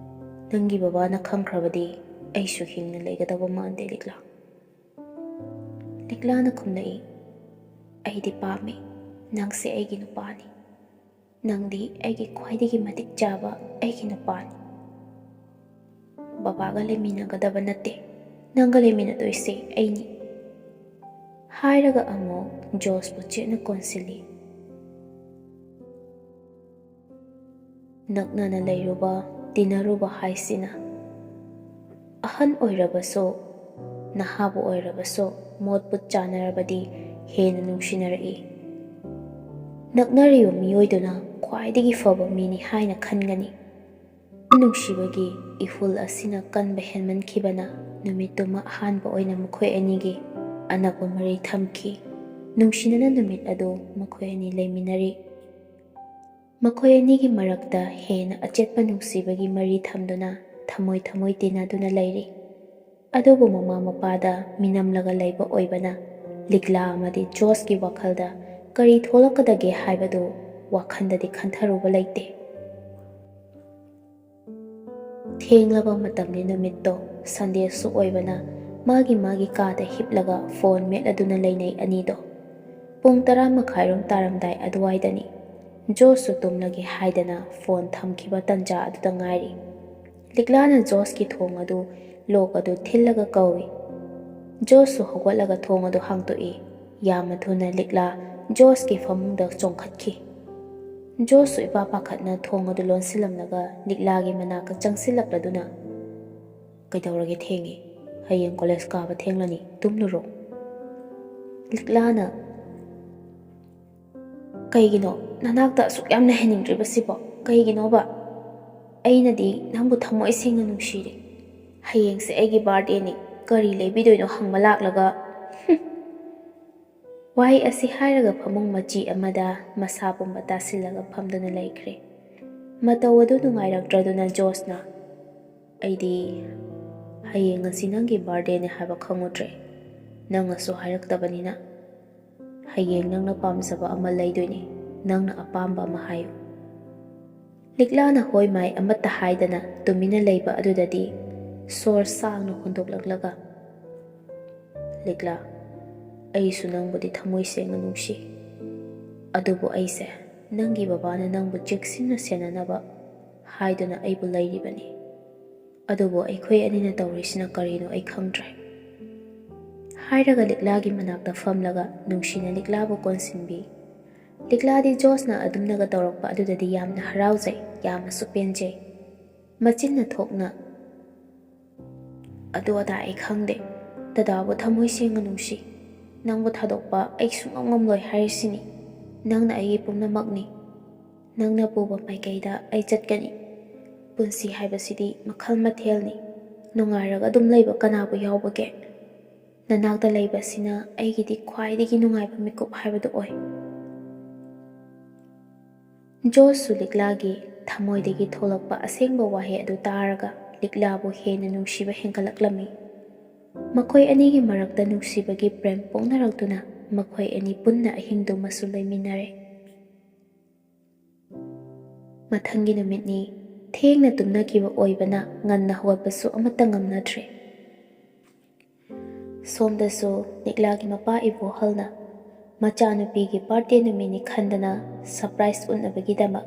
ꯅꯪꯒꯤ ꯕꯕꯥꯅ ꯈꯪꯈ꯭ꯔꯕꯗꯤ ꯑꯩꯁꯨ ꯍꯤꯡꯅ ꯂꯩꯒꯗꯕ ꯃꯥꯟꯗꯦ, ꯂꯤꯛꯂꯥ꯫" ꯂꯤꯛꯂꯥꯅ ꯈꯨꯝꯂꯛꯏ, "ꯑꯩꯗꯤ ꯄꯥꯝꯃꯤ꯫ ꯅꯪꯁꯦ ꯑꯩꯒꯤ ꯅꯨꯄꯥꯅꯤ꯫" "ꯅꯪꯗꯤ ꯑꯩꯒꯤ ꯈ꯭ꯋꯥꯏꯗꯒꯤ ꯃꯇꯤꯛ ꯆꯥꯕ ꯑꯩꯒꯤ ꯅꯨꯄꯥꯅꯤ꯫ ꯕꯕꯥꯒ ꯂꯩꯃꯤꯟꯅꯒꯗꯕ ꯅꯠꯇꯦ, ꯅꯪꯒ ꯂꯩꯃꯤꯟꯅꯗꯣꯏꯁꯦ ꯑꯩꯅꯤ", ꯍꯥꯏꯔꯒ ꯑꯃꯨꯛ ꯖꯣꯁꯄꯨ ꯆꯦꯠꯅ ꯀꯣꯟꯁꯤꯜꯂꯤ꯫ ꯅꯛꯅꯅ ꯂꯩꯔꯨꯕ, ꯇꯤꯟꯅꯔꯨꯕ ꯍꯥꯏꯁꯤꯅ ꯑꯍꯟ ꯑꯣꯏꯔꯕꯁꯨ, ꯅꯍꯥꯕꯨ ꯑꯣꯏꯔꯕꯁꯨ ꯃꯣꯠꯄꯨ ꯆꯥꯟꯅꯔꯕꯗꯤ ꯍꯦꯟꯅ ꯅꯨꯡꯁꯤꯅꯔꯛꯏ꯫ ꯅꯛꯅꯔꯤꯕ ꯃꯤꯑꯣꯏꯗꯨꯅ ꯈ꯭ꯋꯥꯏꯗꯒꯤ ꯐꯕ ꯃꯤꯅꯤ ꯍꯥꯏꯅ ꯈꯟꯒꯅꯤ꯫ ꯅꯨꯡꯁꯤꯕꯒꯤ ꯏꯍꯨꯜ ꯑꯁꯤꯅ ꯀꯟꯕ ꯍꯦꯟꯃꯟꯈꯤꯕꯅ ꯅꯨꯃꯤꯠꯇꯨꯃ ꯑꯍꯥꯟꯕ ꯑꯣꯏꯅ ꯃꯈꯣꯏ ꯑꯅꯤꯒꯤ ꯑꯅꯛꯄ ꯃꯔꯤ ꯊꯝꯈꯤ꯫ ꯅꯨꯡꯁꯤꯅꯅ ꯅꯨꯃꯤꯠ ꯑꯗꯨ ꯃꯈꯣꯏ ꯑꯅꯤ ꯂꯩꯃꯤꯟꯅꯔꯤ꯫ ꯃꯈꯣꯏ ꯑꯅꯤꯒꯤ ꯃꯔꯛꯇ ꯍꯦꯟꯅ ꯑꯆꯦꯠꯄ ꯅꯨꯡꯁꯤꯕꯒꯤ ꯃꯔꯤ ꯊꯝꯗꯨꯅ ꯊꯃꯣꯏ ꯊꯃꯣꯏ ꯇꯤꯟꯅꯗꯨꯅ ꯂꯩꯔꯤ꯫ ꯑꯗꯨꯕꯨ ꯃꯃꯥ ꯃꯄꯥꯗ ꯃꯤꯅꯝꯂꯒ ꯂꯩꯕ ꯑꯣꯏꯕꯅ ꯂꯤꯛꯂꯥ ꯑꯃꯗꯤ ꯖꯣꯁꯀꯤ ꯋꯥꯈꯜꯗ ꯀꯔꯤ ꯊꯣꯛꯂꯛꯀꯗꯒꯦ ꯍꯥꯏꯕꯗꯨ ꯋꯥꯈꯜꯗꯗꯤ ꯈꯟꯊꯔꯨꯕ ꯂꯩꯇꯦ꯫ ꯊꯦꯡꯂꯕ ꯃꯇꯝꯅꯤ ꯅꯨꯃꯤꯠꯇꯣ, ꯁꯟꯗꯦꯁꯨ ꯑꯣꯏꯕꯅ ꯃꯥꯒꯤ ꯃꯥꯒꯤ ꯀꯥꯗ ꯍꯤꯞꯂꯒ ꯐꯣꯟ ꯃꯦꯠꯂꯗꯨꯅ ꯂꯩꯅꯩ ꯑꯅꯤꯗꯣ꯫ ꯄꯨꯡ ꯇꯔꯥ ꯃꯈꯥꯏꯔꯣꯝ ꯇꯥꯔꯝꯗꯥꯏ ꯑꯗꯨꯋꯥꯏꯗꯅꯤ꯫ ꯖꯣꯁꯁꯨ ꯇꯨꯝꯂꯒꯦ ꯍꯥꯏꯗꯅ ꯐꯣꯟ ꯊꯝꯈꯤꯕ ꯇꯟꯖꯥ ꯑꯗꯨꯗ ꯉꯥꯏꯔꯤ꯫ ꯂꯤꯛꯂꯥꯅ ꯖꯣꯁꯀꯤ ꯊꯣꯡ ꯑꯗꯨ, ꯂꯣꯛ ꯑꯗꯨ ꯊꯤꯜꯂꯒ ꯀꯧꯏ꯫ ꯖꯣꯁꯁꯨ ꯍꯧꯒꯠꯂꯒ ꯊꯣꯡ ꯑꯗꯨ ꯍꯥꯡꯗꯣꯛꯏ꯫ ꯌꯥꯝꯅ ꯊꯨꯅ ꯂꯤꯛꯂꯥ ꯖꯣꯁꯀꯤ ꯐꯃꯨꯡꯗ ꯆꯣꯡꯈꯠꯈꯤ꯫ ꯖꯣꯁꯁꯨ ꯏꯄꯥ ꯄꯥꯈꯠꯅ ꯊꯣꯡ ꯑꯗꯨ ꯂꯣꯟꯁꯤꯜꯂꯝꯂꯒ ꯂꯤꯛꯂꯥꯒꯤ ꯃꯅꯥꯛꯇ ꯆꯪꯁꯤꯜꯂꯛꯂꯗꯨꯅ, "ꯀꯩꯗꯧꯔꯒꯦ ꯊꯦꯡꯉꯤ? ꯍꯌꯦꯡ ꯀꯣꯂꯦꯖ ꯀꯥꯕ ꯊꯦꯡꯂꯅꯤ, ꯇꯨꯝꯂꯨꯔꯣ꯫" ꯂꯤꯛꯂꯥꯅ, "ꯀꯩꯒꯤꯅꯣ ꯅꯅꯥꯛꯇ ꯑꯁꯨꯛ ꯌꯥꯝꯅ ꯍꯦꯟꯅꯤꯡꯗ꯭ꯔꯤꯕꯁꯤꯕꯣ? ꯀꯩꯒꯤꯅꯣꯕ? ꯑꯩꯅꯗꯤ ꯅꯪꯕꯨ ꯊꯃꯣꯏ ꯁꯦꯡꯅ ꯅꯨꯡꯁꯤꯔꯤ꯫ ꯍꯌꯦꯡꯁꯦ ꯑꯩꯒꯤ ꯕꯥꯔꯗꯦꯅꯤ, ꯀꯔꯤ ꯂꯩꯕꯤꯗꯣꯏꯅꯣ ꯍꯪꯕ ꯂꯥꯛꯂꯒ꯫" ꯍꯨꯝ꯫ ꯋꯥꯍꯩ ꯑꯁꯤ ꯍꯥꯏꯔꯒ ꯐꯃꯨꯡ ꯃꯆꯤ ꯑꯃꯗ ꯃꯁꯥ ꯄꯨꯝꯕ ꯇꯥꯁꯤꯜꯂꯒ ꯐꯝꯗꯨꯅ ꯂꯩꯈ꯭ꯔꯦ꯫ ꯃꯇꯧ ꯑꯗꯨ ꯅꯨꯡꯉꯥꯏꯔꯛꯇ꯭ꯔꯗꯨꯅ ꯖꯣꯁꯅ, "ꯑꯩꯗꯤ ꯍꯌꯦꯡ ꯑꯁꯤ ꯅꯪꯒꯤ ꯕꯥꯔꯗꯦꯅꯦ ꯍꯥꯏꯕ ꯈꯪꯉꯨꯗ꯭ꯔꯦ꯫ ꯅꯪꯅꯁꯨ ꯍꯥꯏꯔꯛꯇꯕꯅꯤꯅ꯫ ꯍꯌꯦꯡ ꯅꯪꯅ ꯄꯥꯝꯖꯕ ꯑꯃ ꯂꯩꯗꯣꯏꯅꯦ꯫ ꯅꯪꯅ ꯑꯄꯥꯝꯕ ꯑꯃ ꯍꯥꯏꯌꯨ꯫" ꯂꯤꯛꯂꯥꯅ ꯍꯣꯏ ꯃꯥꯏ ꯑꯃꯠꯇ ꯍꯥꯏꯗꯅ ꯇꯨꯃꯤꯟꯅ ꯂꯩꯕ ꯑꯗꯨꯗꯗꯤ ꯁꯣꯔ ꯁꯥꯡꯅ ꯍꯣꯟꯗꯣꯛꯂꯛꯂꯒ, "ꯂꯤꯛꯂꯥ, ꯑꯩꯁꯨ ꯅꯪꯕꯨꯗꯤ ꯊꯃꯣꯏ ꯁꯦꯡꯅ ꯅꯨꯡꯁꯤ꯫ ꯑꯗꯨꯕꯨ ꯑꯩꯁꯦ "ꯅꯪꯒꯤ ꯕꯕꯥꯅ ꯅꯪꯕꯨ ꯆꯦꯛꯁꯤꯟꯅ ꯁꯦꯟꯅꯅꯕ ꯍꯥꯏꯗꯨꯅ ꯑꯩꯕꯨ ꯂꯩꯔꯤꯕꯅꯤ꯫ ꯑꯗꯨꯕꯨ ꯑꯩꯈꯣꯏ ꯑꯅꯤꯅ ꯇꯧꯔꯤꯁꯤꯅ ꯀꯔꯤꯅꯣ ꯑꯩ ꯈꯪꯗ꯭ꯔꯦ"꯫ ꯍꯥꯏꯔꯒ ꯂꯤꯛꯂꯥꯒꯤ ꯃꯅꯥꯛꯇ ꯐꯝꯂꯒ ꯅꯨꯡꯁꯤꯅ ꯂꯤꯛꯂꯥꯕꯨ ꯀꯣꯟꯁꯤꯟꯕꯤ꯫ ꯂꯤꯛꯂꯥꯗꯤ ꯖꯣꯁꯅ ꯑꯗꯨꯝꯅꯒ ꯇꯧꯔꯛꯄ ꯑꯗꯨꯗꯗꯤ ꯌꯥꯝꯅ ꯍꯔꯥꯎꯖꯩ, ꯌꯥꯝꯅꯁꯨ ꯄꯦꯟꯖꯩ꯫ ꯃꯆꯤꯟꯅ ꯊꯣꯛꯅ, "ꯑꯗꯨ ꯑꯗꯥ ꯑꯩ ꯈꯪꯗꯦ꯫ ꯗꯗꯥꯕꯨ ꯊꯃꯣꯏ ꯁꯦꯡꯅ ꯅꯨꯡꯁꯤ꯫ ꯅꯪꯕꯨ ꯊꯥꯗꯣꯛꯄ ꯑꯩ ꯁꯨꯡꯉꯝ ꯉꯝꯂꯣꯏ ꯍꯥꯏꯔꯤꯁꯤꯅꯤ꯫ ꯅꯪꯅ ꯑꯩꯒꯤ ꯄꯨꯝꯅꯃꯛꯅꯤ꯫ ꯅꯪꯅ ꯄꯨꯕ ꯃꯥꯏꯀꯩꯗ ꯑꯩ ꯆꯠꯀꯅꯤ꯫ ꯄꯨꯟꯁꯤ ꯍꯥꯏꯕꯁꯤꯗꯤ ꯃꯈꯜ ꯃꯊꯦꯜꯅꯤ꯫ ꯅꯨꯡꯉꯥꯏꯔꯒ ꯑꯗꯨꯝ ꯂꯩꯕ ꯀꯅꯥꯕꯨ ꯌꯥꯎꯕꯒꯦ? ꯅꯅꯥꯛꯇ ꯂꯩꯕꯁꯤꯅ ꯑꯩꯒꯤꯗꯤ ꯈ꯭ꯋꯥꯏꯗꯒꯤ ꯅꯨꯡꯉꯥꯏꯕ ꯃꯤꯀꯨꯞ ꯍꯥꯏꯕꯗꯨ ꯑꯣꯏ"꯫ ꯖꯣꯁꯁꯨ ꯂꯤꯛꯂꯥꯒꯤ ꯊꯃꯣꯏꯗꯒꯤ ꯊꯣꯛꯂꯛꯄ ꯑꯁꯦꯡꯕ ꯋꯥꯍꯩ ꯑꯗꯨ ꯇꯥꯔꯒ ꯂꯤꯛꯂꯥꯕꯨ ꯍꯦꯟꯅ ꯅꯨꯡꯁꯤꯕ ꯍꯦꯟꯒꯠꯂꯛꯂꯝꯃꯤ꯫ ꯃꯈꯣꯏ ꯑꯅꯤꯒꯤ ꯃꯔꯛꯇ ꯅꯨꯡꯁꯤꯕꯒꯤ ꯄ꯭ꯔꯦꯝ ꯄꯣꯛꯅꯔꯛꯇꯨꯅ ꯃꯈꯣꯏ ꯑꯅꯤ ꯄꯨꯟꯅ ꯑꯍꯤꯡꯗꯨꯃꯁꯨ ꯂꯩꯃꯤꯟꯅꯔꯦ꯫ ꯃꯊꯪꯒꯤ ꯅꯨꯃꯤꯠꯅꯤ꯫ ꯊꯦꯡꯅ ꯇꯨꯝꯅꯈꯤꯕ ꯑꯣꯏꯕꯅ ꯉꯟꯅ ꯍꯧꯒꯠꯄꯁꯨ ꯑꯃꯠꯇ ꯉꯝꯅꯗ꯭ꯔꯦ꯫ ꯁꯣꯝꯗꯁꯨ ꯂꯤꯛꯂꯥꯒꯤ ꯃꯄꯥ ꯏꯕꯣꯍꯜꯅ ꯃꯆꯥꯅꯨꯄꯤꯒꯤ ꯕꯥꯔꯊꯗꯦ ꯅꯨꯃꯤꯠꯅꯤ ꯈꯟꯗꯅ ꯁꯔꯄ꯭ꯔꯥꯏꯖ ꯎꯠꯅꯕꯒꯤꯗꯃꯛ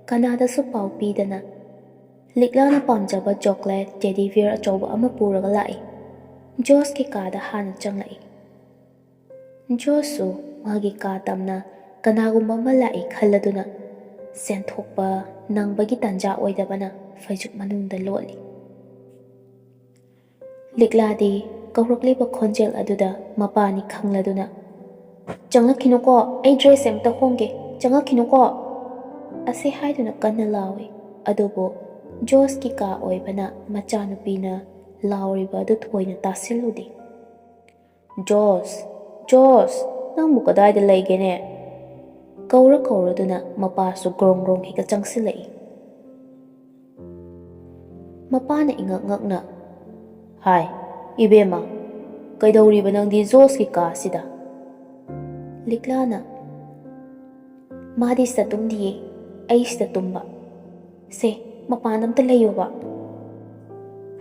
ꯀꯅꯥꯗꯁꯨ ꯄꯥꯎ ꯄꯤꯗꯅ ꯂꯤꯛꯂꯥꯅ ꯄꯥꯝꯖꯕ ꯆꯣꯀ꯭ꯂꯦꯠ ꯇꯦꯗꯤ ꯕꯤꯌꯔ ꯑꯆꯧꯕ ꯑꯃ ꯄꯨꯔꯒ ꯂꯥꯛꯏ꯫ ꯖꯣꯁꯀꯤ ꯀꯥꯗ ꯍꯥꯟꯅ ꯆꯪꯂꯛꯏ꯫ ꯖꯣꯁꯁꯨ ꯃꯥꯒꯤ ꯀꯥ ꯇꯝꯅ ꯀꯅꯥꯒꯨꯝꯕ ꯑꯃ ꯂꯥꯛꯏ ꯈꯜꯂꯗꯨꯅ ꯆꯦꯟꯊꯣꯛꯄ ꯅꯪꯕꯒꯤ ꯇꯥꯟꯖꯥ ꯑꯣꯏꯗꯕꯅ ꯐꯩꯖꯨꯞ ꯃꯅꯨꯡꯗ ꯂꯣꯠꯂꯤ꯫ ꯂꯤꯛꯂꯥꯗꯤ ꯀꯧꯔꯛꯂꯤꯕ ꯈꯣꯟꯖꯦꯜ ꯑꯗꯨꯗ ꯃꯄꯥꯅꯤ ꯈꯪꯂꯗꯨꯅ, "ꯆꯪꯂꯛꯈꯤꯅꯨꯀꯣ, ꯑꯩ ꯗ꯭ꯔꯦꯁ ꯑꯝꯇ ꯍꯣꯡꯒꯦ, ꯆꯪꯂꯛꯈꯤꯅꯨꯀꯣ" ꯑꯁꯤ ꯍꯥꯏꯗꯨꯅ ꯀꯟꯅ ꯂꯥꯎꯏ꯫ ꯑꯗꯨꯕꯨ ꯖꯣꯁꯀꯤ ꯀꯥ ꯑꯣꯏꯕꯅ ꯃꯆꯥꯅꯨꯄꯤꯅ ꯂꯥꯎꯔꯤꯕ ꯑꯗꯨ ꯊꯣꯏꯅ ꯇꯥꯁꯤꯜꯂꯨꯗꯦ꯫ "ꯖꯣꯁ, ꯖꯣꯁ, ꯅꯪꯕꯨ ꯀꯗꯥꯏꯗ ꯂꯩꯒꯦꯅꯦ?" ꯀꯧꯔ ꯀꯧꯔꯗꯨꯅ ꯃꯄꯥꯁꯨ ꯒ꯭ꯔꯣꯡ ꯒ꯭ꯔꯣꯡ ꯍꯦꯛꯇ ꯆꯪꯁꯤꯜꯂꯛꯏ꯫ ꯃꯄꯥꯅ ꯏꯉꯛ ꯉꯛꯅ, "ꯍꯥꯏ, ꯏꯕꯦꯝꯃ, ꯀꯩꯗꯧꯔꯤꯕ ꯅꯪꯗꯤ ꯖꯣꯁꯀꯤ ꯀꯥꯁꯤꯗ?" ꯂꯤꯛꯂꯥꯅ, "ꯃꯥꯗꯤ ꯁꯤꯗ ꯇꯨꯝꯗꯤꯌꯦ, ꯑꯩ ꯁꯤꯗ ꯇꯨꯝꯕ꯫ ꯁꯦ, ꯃꯄꯥꯟꯗ ꯑꯝꯇ ꯂꯩꯌꯣꯕ"꯫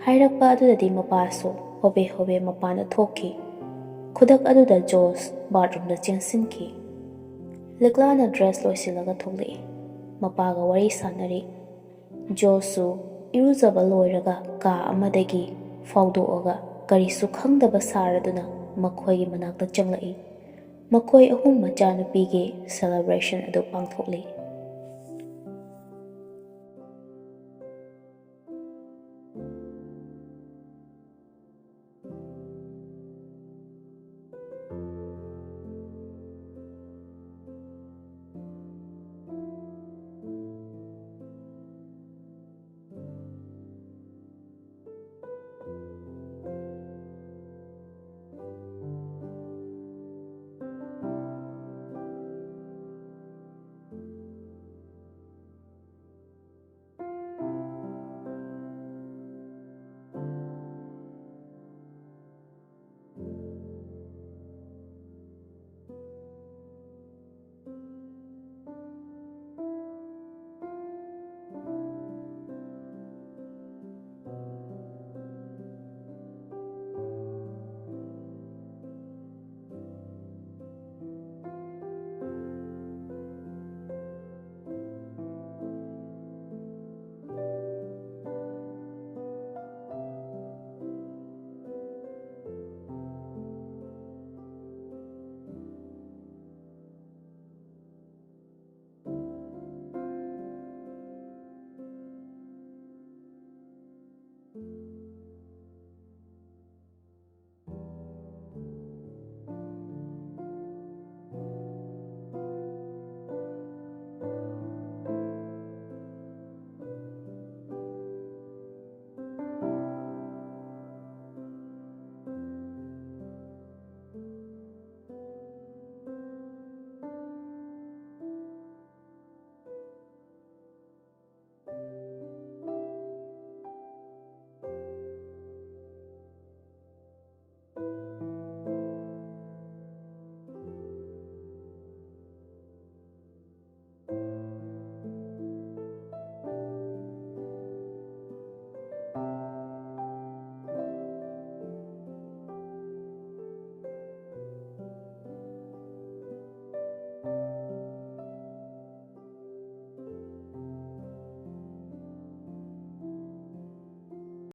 ꯍꯥꯏꯔꯛꯄ ꯑꯗꯨꯗꯗꯤ ꯃꯄꯥꯁꯨ ꯍꯣꯕꯦ ꯍꯣꯕꯦ ꯃꯄꯥꯟꯗ ꯊꯣꯛꯈꯤ꯫ ꯈꯨꯗꯛ ꯑꯗꯨꯗ ꯖꯣꯁ ꯕꯥꯠꯔꯨꯝꯗ ꯆꯦꯟꯁꯤꯟꯈꯤ꯫ ꯂꯤꯛꯂꯥꯅ ꯗ꯭ꯔꯦꯁ ꯂꯣꯏꯁꯤꯜꯂꯒ ꯊꯣꯛꯂꯛꯏ꯫ ꯃꯄꯥꯒ ꯋꯥꯔꯤ ꯁꯥꯟꯅꯔꯤ꯫ ꯖꯣꯁꯨ ꯏꯔꯨꯖꯕ ꯂꯣꯏꯔꯒ ꯀꯥ ꯑꯃꯗꯒꯤ ꯐꯥꯎꯗꯣꯛꯑꯒ ꯀꯔꯤꯁꯨ ꯈꯪꯗꯕ ꯁꯥꯔꯗꯨꯅ ꯃꯈꯣꯏꯒꯤ ꯃꯅꯥꯛꯇ ꯆꯪꯂꯛꯏ꯫ ꯃꯈꯣꯏ ꯑꯍꯨꯝ ꯃꯆꯥꯅꯨꯄꯤꯒꯤ ꯁꯦꯂꯦꯕ꯭ꯔꯦꯁꯟ ꯑꯗꯨ ꯄꯥꯡꯊꯣꯛꯂꯤ꯫